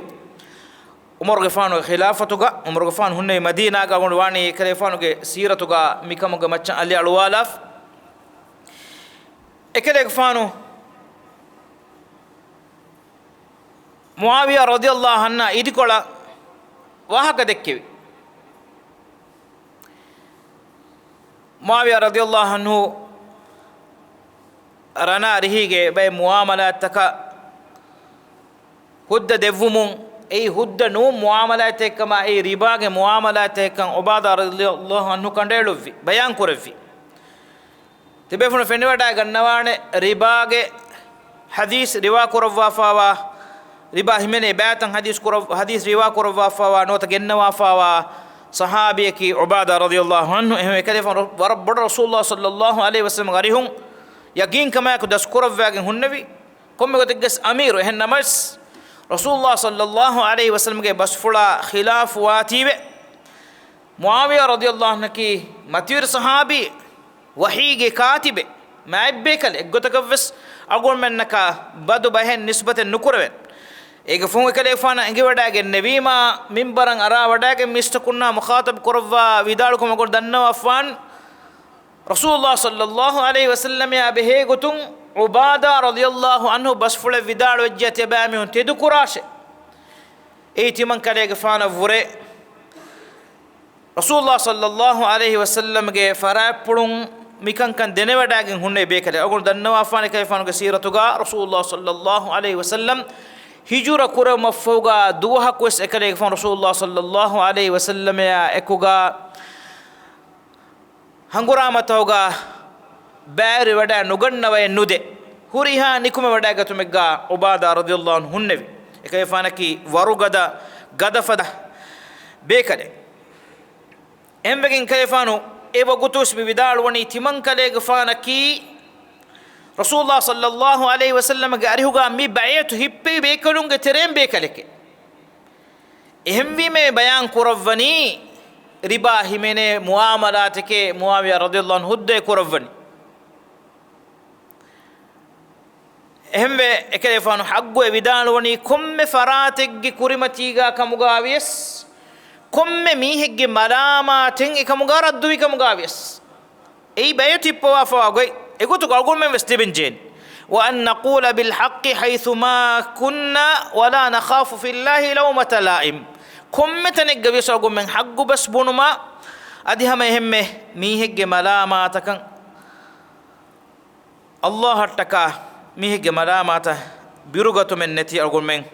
ޢުމަރުގެފާނުގެ ޚިލާފަތުގަ، ޢުމަރުގެފާނު ހުންނެވި މަދީނާގަ، އަޅުގަނޑު ވާނީ އެކަލޭގެފާނުގެ ސީރަތުގަ މިކަމުގެ މައްޗަށް އަލި އަޅުވާލާފަ. އެކަލޭގެފާނު މުޢާވިޔާ ރަޟިޔަﷲ ޢަންހާ އިދިކޮޅަށް ވާހަކަ ދެއްކެވި. މުޢާވިޔާ ރަޟިޔަﷲ ޢަންހު ރަނާ ރިހީގެ ބައެއް މުޢާމަލާތްތަކަށް ހުއްދަ ދެއްވުމުން، އެއީ ހުއްދަ ނޫން މުޢާމަލާތެއްކަމާ، އެއީ ރިބާގެ މުޢާމަލާތެއްކަން ޢުބާދާ ރަޟިޔަﷲ ޢަންހު ކަނޑައެޅުއްވި، ބަޔާން ކުރެއްވި. ތިބޭފުޅުން ފެނިވަޑައިގަންނަވާނެ، ރިބާގެ ޙަދީޘް ރިވާ ކުރައްވާފާވާ، ރިބާ ހިމެނޭ ބައިތަން ޙަދީޘް ކުރައް-، ޙަދީޘް ރިވާ ކުރައްވާފާވާ ނުވަތަ ގެންނަވާފާވާ ޞަޙާބީއަކީ ޢުބާދާ ރަޟިޔަﷲ ޢަންހު. އެހެން އެކަލޭގެފާނު ވަރަށް ބޮޑަށް ރަސޫލުﷲ ޞައްލަﷲ ޢަލައިހި ވަސައްލަމަގެ އަރިހުން ޔަޤީންކަމާއެކު ދަސްކުރައްވާގެން ހުންނެވި، ކޮންމެ ގޮތެއްގެސް އަމީރު. އެހެން ނަމަވެސް، ރަސޫލުﷲ ޞައްލަﷲ ޢަލައިހި ވަސައްލަމަގެ ބަސްފުޅާ ޚިލާފުވާތީވެ، މުޢާވިޔާ ރަޟިޔަﷲ ޢަންހަކީ މަތިވެރި ޞަޙާބީ، ވަޙީގެ ކާތިބެއް، މާތް ބޭކަލެއް. އެއްގޮތަކަށްވެސް އަޅުގަނޑުމެންނަކާ ބަދު ބަހެއް ނިސްބަތެއް ނުކުރެވެން. އޭގެ ފަހުން އެކަލޭގެފާނަށް އެނގިވަޑައިގެންނެވީމާ، މިންބަރަށް އަރާވަޑައިގެން މީސްތަކުންނާ މުޚާޠަބު ކުރައްވާ ވިދާޅުކަމަށް އަޅުގަނޑު ދަންނަވާފާން. ރަސޫލުﷲ ޞައްލަﷲ ޢަލައިހި ވަސައްލަމައާ ބެހޭ ގޮތުން ޢުބާދާ ރަޟިޔަﷲ ޢަންހު ބަސްފުޅެއް ވިދާޅުވެއްޖެ، ތިޔަބައިމީހުން ތެދުކުރާށޭ. އެއީ ތިމަންކަލޭގެފާނަށްވުރެ ރަސޫލުﷲ ޞައްލަﷲ ޢަލައިހި ވަސައްލަމްގެ ފަރާތްޕުޅުން މިކަންކަން ދެނެވަޑައިގެން ހުންނެވި ބޭކަލެއް. އަޅުގަނޑު ދަންނަވާފާނެ އެކަލޭގެފާނުގެ ސީރަތުގަ ރަސޫލުﷲ ޞައްލަﷲ ޢަލައިހި ވަސައްލަމް ހިޖުރަ ކުރެވުމަށްފަހުގަ ދުވަހަކުވެސް އެކަލޭގެފާނު ރަސޫލުﷲ ޞައްލަﷲ ޢަލައިހި ވަސައްލަމައާ އެކުގަ ހަނގުރާމަތަކުގަ ބައިވެރިވެވަޑައި ނުގަންނަވައެއް ނުދޭ. ހުރިހާ ނިކުމެވަޑައިގަތުމެއްގަ ޢުބާދާ ރަޟިޔަﷲ ޢަންހު ހުންނެވި. އެކަލޭގެފާނަކީ ވަރުގަދަ، ގަދަފަދަ ބޭކަލެއް. އެހެންވެގެން އެކަލޭގެފާނު އެ ވަގުތުވެސް މި ވިދާޅުވަނީ ތިމަންކަލޭގެފާނަކީ ރަސޫލުﷲ ޞައްލަﷲ ޢަލައިހި ވަސައްލަމްގެ އަރިހުގަ މި ބައިޢަތު ހިއްޕެވި ބޭކަލުންގެ ތެރެއިން ބޭކަލެކޭ. އެހެންވީމަ މި ބަޔާން ކުރައްވަނީ ރިބާ ހިމެނޭ މުޢާމަލާތެކޭ، މުޢާވިޔާ ރަޟިޔަﷲ ޢަންހު ހުއްދައެއް ކުރައްވަނީ. އެހެންވެ، އެކަލޭގެފާނު ޙައްޤުވެ ވިދާޅުވަނީ ކޮންމެ ފަރާތެއްގެ ކުރިމަތީގަ ކަމުގަ ވިޔަސް، ކޮންމެ މީހެއްގެ މަލާމާތެއް އެކަމުގަ ރައްދުވި ކަމުގަ ވިޔަސް، އެއީ ބައިޢަތު ހިއްޕަވާފަވާ ގޮތް. އެގޮތުގަ އަޅުގަނޑުމެން ވެސް ތިބެން ޖެހޭނެ. وأن نقول بالحق حيثما كنا ولا نخاف في الله لومة لائم. ކޮންމެ ތަނެއްގަ ވިޔަސް އަޅުގަނޑުމެން ޙައްޤު ބަސް ބުނުމަށް، އަދި ހަމަ އެހެންމެ މީހެއްގެ މަލާމާތަކަށް، ﷲ އަށްޓަކާ މީހެއްގެ މަލާމާތަށް ބިރުގަތުމެއް ނެތި އަޅުގަނޑުމެން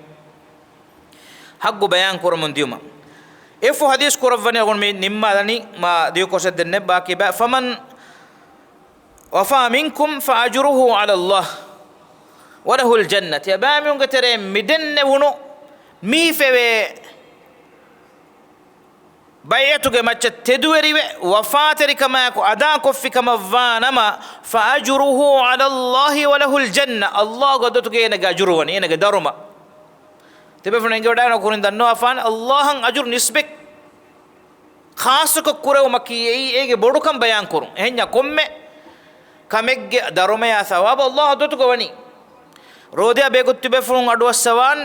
ޙައްޤު ބަޔާން ކުރަމުން ދިޔުމަށް. އެފު ޙަދީޘް ކުރައްވަނީ އަޅުގަނޑު މި ނިންމާލަނީ، މާ ދިޔު ކޮށެއް ދެންނެ ބާކީ ބައި. فمن وفى منكم فأجره على الله وله الجنة. ތިޔަބައިމީހުންގެ ތެރެއިން މި ދެންނެވުނު މީ ހިފެވޭ ބައިޢަތުގެ މައްޗަށް ތެދުވެރިވެ، ވަފާތެރިކަމާއެކު އަދާ ކޮށްފި ކަމަށްވާނަމަ، فأجره على الله وله الجنة، ﷲ ގެ ޙަޟްރަތުގައި އޭނަގެ އަޖުރު ވަނީ، އޭނަގެ ދަރުމަ. ތިބޭފުޅުން އެނގިވަޑައިގަންނަވާ ކުރިން ދަންނަވާފާނެ، ﷲ އަށް އަޖުރު ނިސްބަތް ޚާއްޞަކޮށް ކުރެވުމަކީ އެއީ އޭގެ ބޮޑުކަން ބަޔާން ކުރުން. އެހެންޏާ ކޮންމެ ކަމެއްގެ ދަރުމަޔާ ޘަވާބާ ﷲ ގެ ޙަޟްރަތުގަ ވަނީ. ރޯދަޔާ ބެހޭގޮތު ތިބޭފުޅުން އަޑުއައްސަވާން،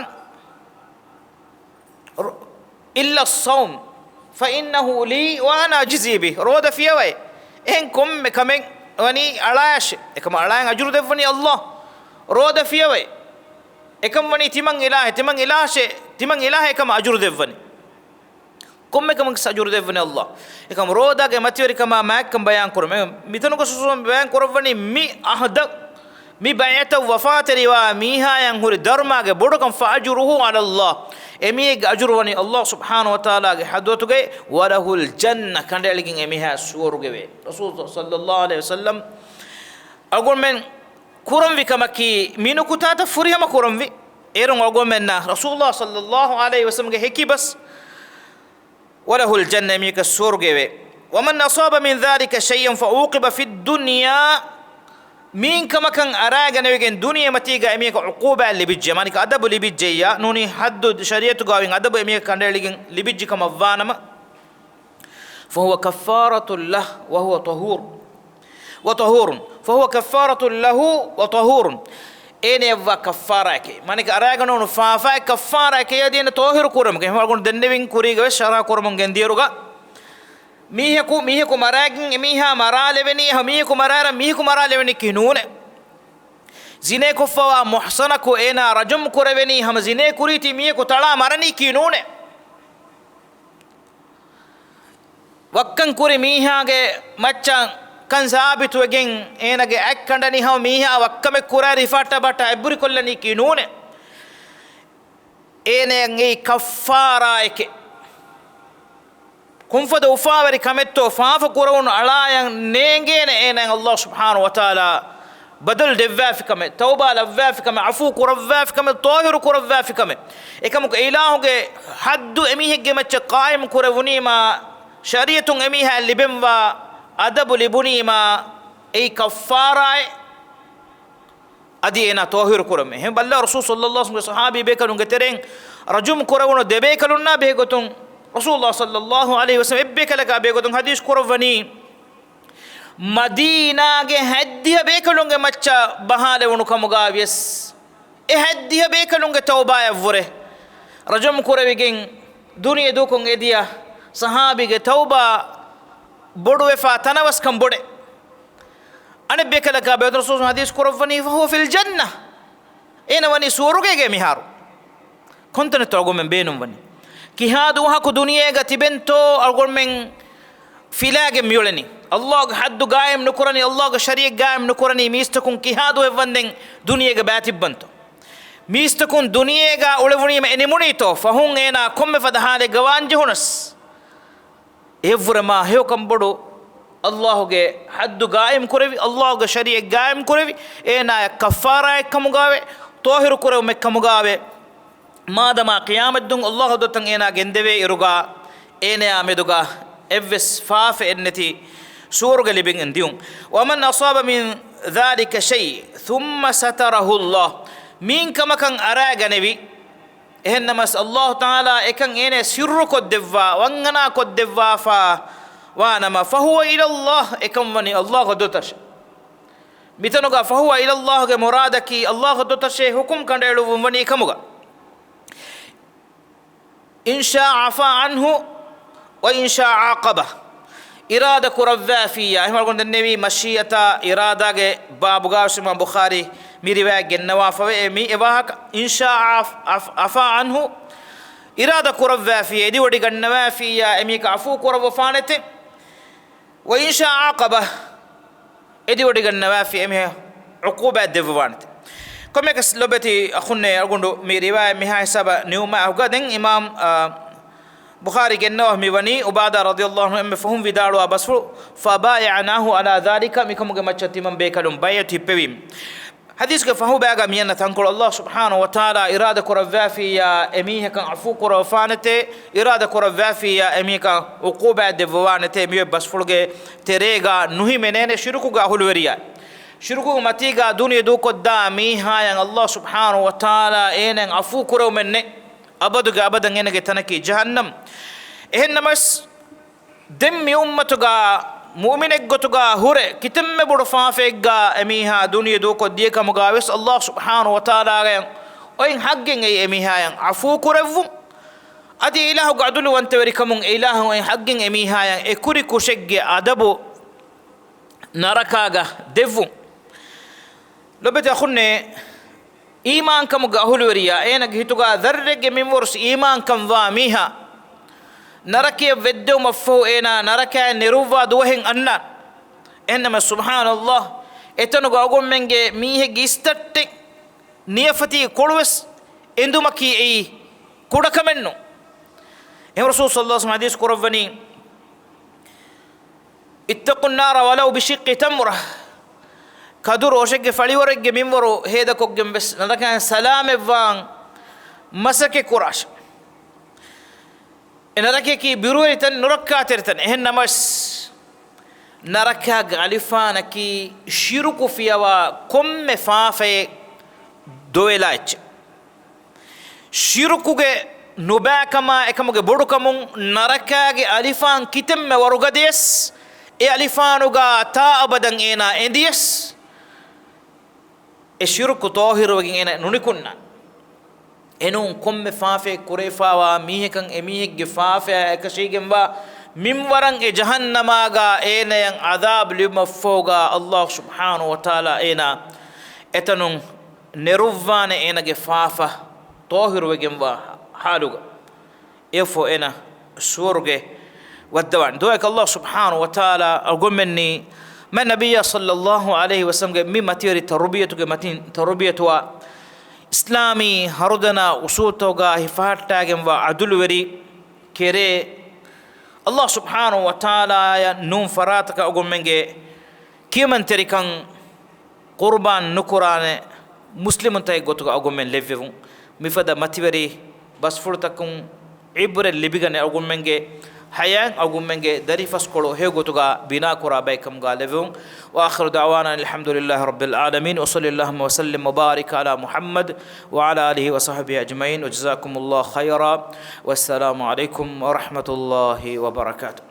ރ-، إلا الصوم فإنه لي وأنا أجزي به. ރޯދަ ފިޔަވައޭ. އެހެން ކޮންމެ ކަމެއް ވަނީ އަޅާޔަށޭ. އެކަމަށް އަޅާޔަށް އަޖުރު ދެއްވަނީ ﷲ. ރޯދަ ފިޔަވައޭ. އެކަން ވަނީ ތިމަން އިލާހެއް، ތިމަން އިލާހަށޭ، ތިމަން އިލާހަށް އެކަމަށް އަޖުރު ދެއްވަނީ. ކޮންމެ ކަމަކަށް އަޖުރު ދެއްވަނީ ﷲ. އެކަމަށް ރޯދާގެ މަތިވެރިކަމާ މާތްކަން ބަޔާން ކުރުމެވެ. މިތަނުގަ ރަސޫލު ބަޔާން ކުރައްވަނީ މި ޢަހްދަށް، މި ބައިޢަތަށް ވަފާތެރިވާ މީހާޔަށް ހުރި ދަރުމާގެ ބޮޑުކަން، فأجره على الله، އެމީހެއްގެ އަޖުރު ވަނީ ﷲ ސުބްޙާނަހޫ ވަތަޢާލާގެ ޙަޟްރަތުގައި، وله الجنة، ކަނޑައެޅިގެން އެމީހާ ސުވަރުގެވޭ. ރަސޫލު ޞައްލަﷲ ޢަލައިހި ވަސައްލަމް އަޅުގަނޑުމެން ކުރަންވީ ކަމަކީ މި ނުކުތާތައް ފުރިހަމަ ކުރަންވީ. އޭރުން އަޅުގަނޑުމެންނަށް ރަސޫލުﷲ ޞައްލަﷲ ޢަލައިހި ވަސައްލަމްގެ ހެކިބަސް، وله الجنة، އެމީހަކަށް ސުވަރުގެވޭ. ومن أصاب من ذلك شيئا فعوقب في الدنيا، މިއިން ކަމަކަށް އަރާގަނެވިގެން ދުނިޔެމަތީގަ އެމީހަކަށް ޢުޤޫބާތް ލިބިއްޖެ، މާނައީ އަދަބު ލިބިއްޖެއްޔާ، ނޫނީ ޙައްދު ޝަރީޢަތުގައި އޮތް އަދަބު އެމީހަކަށް ކަނޑައެޅިގެން ލިބިއްޖެ ކަމަށްވާނަމަ، فهو كفارة له وهو طهور، وطهور، فهو كفارة له وطهور، އޭނައަށްވާ ކައްފާރާއެކޭ. މާނައީ އަރާގަނެވުނު ފާފައެއް ކައްފާރާއެކޭ، އަދި އޭނަ ޠާހިރު ކުރުމެކޭ. އެހެންވީމަ އަޅުގަނޑު ދެންނެވިން ކުރީގަވެސް ޝަރަޙަ ކުރަމުން ގެންދިޔައިރުގަ، މީހަކު މީހަކު މަރާގެން އެމީހާ މަރާލެވެނީ، އެހާ މީހަކު މަރާއިރަށް މީހަކު މަރާލެވެނީކީ ނޫނޭ. ޒިނޭކޮށްފަވާ މުޙްޞަނަކު އޭނާ ރަޖުމް ކުރެވެނީ، ހަމަ ޒިނޭ ކުރީތީ މީހަކު ތަޅާ މަރަނީކީ ނޫނޭ. ވައްކަން ކުރި މީހާގެ މައްޗަށް ކަން ސާބިތުވެގެން އޭނާގެ އަތް ކަނޑަނީ، ހަމަ މީހާ ވައްކަމެއް ކުރާއިރު ހިފަހައްޓާ ބަހައްޓާ އެއްބުރިކޮށްލަނީކީ ނޫނޭ. އޭނައަށް އެއީ ކައްފާރާއެކޭ. ކޮންފަދަ އުފާވެރި ކަމެއްތޯ ފާފަ ކުރެވުނު އަޅާޔަށް ނޭނގޭނެ އޭނައަށް ﷲ ސުބްޙާނަހޫ ވަތަޢާލާ ބަދަލު ދެއްވާފި ކަމެއް، ތައުބާ ލައްވާފި ކަމެއް، ޢަފޫ ކުރައްވާފި ކަމެއް، ޠާހިރު ކުރައްވާފި ކަމެއް. އެކަމަކު އެއިލާހުގެ ޙައްދު އެމީހެއްގެ މައްޗަށް ޤާއިމް ކުރެވުނީމާ، ޝަރީޢަތުން އެމީހާއަށް ލިބެންވާ އަދަބު ލިބުނީމާ، އެއީ ކައްފާރާއެއް. އަދި އޭނާ ޠާހިރު ކުރަމޭ. އެހެން ބައްލަ ރަސޫލު ޞައްލަﷲ ޢަލައިހި ވަސައްލަމްގެ ޞަޙާބީ ބޭކަލުންގެ ތެރެއިން ރަޖުމް ކުރެވުނު ދެބޭކަލުންނާ ބެހޭގޮތުން ރަސޫލު ޞައްލަﷲ ޢަލައިހި ވަސައްލަމް އެއްބޭކަލަކާ ބެހޭގޮތުން ޙަދީޘް ކުރައްވަނީ، މަދީނާގެ ހަތްދިހަ ބޭކަލުންގެ މައްޗަށް ބަހާލެވުނު ކަމުގަ ވިޔަސް، އެ ހަތްދިހަ ބޭކަލުންގެ ތައުބާއަށްވުރެ ރަޖުމް ކުރެވިގެން ދުނިޔެ ދޫކޮށް އެދިޔަ ޞަޙާބީގެ ތައުބާ ބޮޑުވެފާ ތަނަވަސްކަން ބޮޑޭ. އަނެއްބޭކަލަކާ ބެހޭ ރަސޫލު ޙަދީޘް ކުރައްވަނީ، "فهو في الجنة." އޭނަ ވަނީ ސުވަރުގޭގެ މިހާރު. ކޮންތަނެއްތޯ އަޅުގަނޑުމެން ބޭނުންވަނީ؟ ކިހާ ދުވަހަކު ދުނިޔޭގަ ތިބެންތޯ އަޅުގަނޑުމެން ފިލާގެން މިއުޅެނީ؟ ﷲގެ ޙައްދު ގާއިމް ނުކުރަނީ، ﷲގެ ޝަރީޢަތް ގާއިމް ނުކުރަނީ މީސްތަކުން ކިހާ ދުވަހެއް ވަންދެން ދުނިޔޭގަ ބައިތިއްބަންތޯ؟ މީސްތަކުން ދުނިޔޭގަ އުޅެވުނީމަ އެ ނިމުނީތޯ؟ ފަހުން އޭނާ ކޮންމެ ފަދަ ޙާލެއްގަ ވާންޖެހުނަސް، އެއަށްވުރެ މާ ހެޔޮކަން ބޮޑު ﷲގެ ޙައްދު ގާއިމް ކުރެވި، ﷲގެ ޝަރީޢަތް ގާއިމް ކުރެވި، އޭނާޔަށް ކައްފާރާއެއް ކަމުގާވެ، ޠާހިރު ކުރެވުމެއް ކަމުގާވެ، މާދަމާ ޤިޔާމަތްދުން ﷲ ޙަޟްރަތަށް އޭނާ ގެންދެވޭ އިރުގަ، އޭނަޔާ މެދުގަ އެއްވެސް ފާފައެއް ނެތި ސުވަރުގެ ލިބިގެން ދިޔުން. ومن أصاب من ذلك شيء ثم ستره الله. މިއިން ކަމަކަށް އަރާގަނެވި، އެހެންނަމަސް ﷲ ތަޢާލާ އެކަން އޭނަޔަށް ސިއްރުކޮށްދެއްވާ، ވަންއަނާކޮށްދެއްވާފާ ވާނަމަ، فهو إلى الله، އެކަން ވަނީ ﷲ ޙަޟްރަތަށް. މިތަނުގަ فهو إلى اللهގެ މުރާދަކީ ﷲ ޙަޟްރަތަށޭ ޙުކުމް ކަނޑައެޅުއްވުން ވަނީ ކަމުގަ. إن شاء عفا عنه وإن شاء عاقبه. އިރާދަ ކުރައްވާފިއްޔާ، އެހެން އަޅުގަނޑު ދެންނެވީ މަޝީއަތާ އިރާދާގެ ބާބުގަ ވެސް އިމާމް ބުޚާރީ މި ރިވާޔަތް ގެންނަވާފަވޭ. އެ މި އެ ވާހަކަ، إن شاء عف-، عف-، عفا عنه، އިރާދަ ކުރައްވާފިއްޔާ، އެދިވޮޑިގަންނަވާފިއްޔާ، އެމީހަކަށް ޢަފޫ ކުރައްވަފާނެތެ. وإن شاء عاقبه، އެދިވޮޑިގަންނަވާފި އެމީހަށް ޢުޤޫބާތް ދެއްވަވާނެތެ. ކޮންމެއަކަސް ލޮބެތި އަޚުންނޭ، އަޅުގަނޑު މި ރިވާޔަތް މިހާ ހިސާބަށް ނިމުމާ އެކުގަ ދެން އިމާމް، އާ، ބުޚާރީ ގެންނަވާ މި ވަނީ ޢުބާދާ ރަޟިޔަﷲ ޢަންހު އެންމެ ފަހުން ވިދާޅުވާ ބަސްފުޅު، فبايعناه على ذلك، މިކަމުގެ މައްޗަށް ތިމަން ބޭކަލުން ބައިޢަތު ހިއްޕެވީމު. ޙަދީޘްގެ ފަހު ބަޔާގަ މިއަންނަ ތަންކޮޅު ﷲ ސުބްޙާނަހޫ ވަތަޢާލާ އިރާދަ ކުރައްވާފިއްޔާ އެމީހަކަށް ޢަފޫ ކުރައްވާނެތޭ، އިރާދަ ކުރައްވާފިއްޔާ އެމީހަކަށް ޢުޤޫބާތް ދެއްވަވާނެތޭ، މިއޮތް ބަސްފުޅުގެ ތެރޭގަ ނުހިމެނޭނެ ޝިރުކުގެ އަހުލުވެރިޔާ. ޝިރުކުގެ މަތީގަ ދުނިޔެ ދޫކޮށްދާ މީހާޔަށް ﷲ ސުބްޙާނަހޫ ވަތަޢާލާ އޭނައަށް ޢަފޫ ކުރެވުމެއް ނެތް. އަބަދުގެ އަބަދަށް އޭނަގެ ތަނަކީ ޖަހަންނަމް. އެހެންނަމަސް، ދެން މި އުއްމަތުގަ މުއުމިނެއްގޮތުގަ ހުރެ ކިތަންމެ ބޮޑު ފާފައެއްގަ އެމީހާ ދުނިޔެ ދޫކޮށްދިޔަ ކަމުގަ ވެސް ﷲ ސުބްޙާނަހޫ ވަތަޢާލާގެ އޮތް ޙައްޤެއް އެއީ އެމީހާޔަށް ޢަފޫ ކުރެއްވުން. އަދި އިލާހުގެ ޢަދުލުވަންތަވެރިކަމުން އެ އިލާހު އޮތް ޙައްޤެއް އެމީހާޔަށް އެ ކުރި ކުށެއްގެ އަދަބު ނަރަކާގަ ދެއްވުން. ލޮބެތި އަޚުންނޭ، އީމާންކަމުގެ އަހުލުވެރިޔާ، އޭނަގެ ހިތުގަ ޛައްރެއްގެ މިންވަރުސް އީމާންކަން ވާ މީހާ، ނަރަކަޔަށް ވެއްދެވުމަށްފަހު އޭނާ ނަރަކައިން ނެރުއްވާ ދުވަހެއް އަންނާނެ. އެހެންނަމަ، ސުބްޙާނަﷲ، އެތަނުގަ އަޅުގަނޑުމެންގެ މީހެއްގެ އިސްތައްޓެއް ނިޔަފަތީ ކޮޅުވެސް އެނދުމަކީ އެއީ ކުޑަކަމެއްނު. އެހެން ރަސޫލު ޞައްލަﷲ ޢަލައިހި ވަސައްލަމަ ޙަދީޘް ކުރައްވަނީ، اتقوا النار ولو بشق تمرة. ކަދުރު އޮށެއްގެ ފަޅިވަރެއްގެ މިންވަރު ހޭދަކޮށްގެން ވެސް ނަރަކައިން ސަލާމަތްވާން މަސައްކަތް ކުރާށެ. އެ ނަރަކަޔަކީ ބިރުވެރި ތަން، ނުރައްކާތެރި ތަން. އެހެން ނަމަވެސް، ނަރަކާގެ އަލިފާނަކީ ޝިރުކު ފިޔަވާ ކޮންމެ ފާފައެއް ދޮވެލާ އެއްޗެއް. ޝިރުކުގެ ނުބައިކަމާ އެކަމުގެ ބޮޑުކަމުން ނަރަކާގެ އަލިފާން ކިތަންމެ ވަރުގަދަޔަސް، އެ އަލިފާނުގަ ތާއަބަދަށް އޭނާ އެނދިޔަސް، އެ ޝިރުކު ޠާހިރުވެގެން އޭނަ ނުނިކުންނާނެ. އެނޫން ކޮންމެ ފާފައެއް ކުރެވިފާވާ މީހަކަށް އެ މީހެއްގެ ފާފަޔާ އެކަށީގެންވާ މިންވަރަށް އެ ޖަހަންނަމާގަ އޭނަޔަށް ޢަޛާބު ލިބުމަށްފަހުގަ ﷲ ސުބްޙާނަހޫ ވަތަޢާލާ އޭނާ އެތަނުން ނެރުއްވާނެ އޭނަގެ ފާފަ ޠާހިރުވެގެންވާ ޙާލުގަ. އެއަށްފަހު އޭނަ ސުވަރުގެ ވައްދަވާނެ. ދުޢާއަކީ ﷲ ސުބްޙާނަހޫ ވަތަޢާލާ އަޅުގަނޑުމެންނީ މާތް ނަބިއްޔާ ޞައްލަﷲ ޢަލައިހި ވަސައްލަމްގެ މި މަތިވެރި ތަރުބިޔަތުގެ މަތިން ތަރުބިޔަތުވާ އިސްލާމީ ހަރުދަނާ އުޞޫލުތަކުގަ ހިފަހައްޓާގެންވާ ޢަދުލުވެރި ކެރޭ ﷲ ސުބްޙާނަހޫ ވަތަޢާލާއަށް ނޫން ފަރާތަކަށް އަޅުގަނޑުމެންގެ ކިޔަމަންތެރިކަން ޤުރުބާން ނުކުރާނެ މުސްލިމުންތަކެއް ގޮތުގަ އަޅުގަނޑުމެން ލެއްވެވުން. މިފަދަ މަތިވެރި ބަސްފުޅުތަކުން ޢިބްރަތް ލިބިގަނެ އަޅުގަނޑުމެންގެ ޙަޔާތް، އަޅުގަނޑުމެންގެ ދަރިފަސްކޮޅު ހެޔޮ ގޮތުގަ ބިނާކުރާ ބައެއްކަމުގަ ލެއްވެވުން. وآخر دعوانا أن الحمد لله رب العالمين، وصل اللهم وسلم وبارك على محمد وعلى آله وصحبه أجمعين، وجزاكم الله خيرا، والسلام عليكم ورحمة الله وبركاته.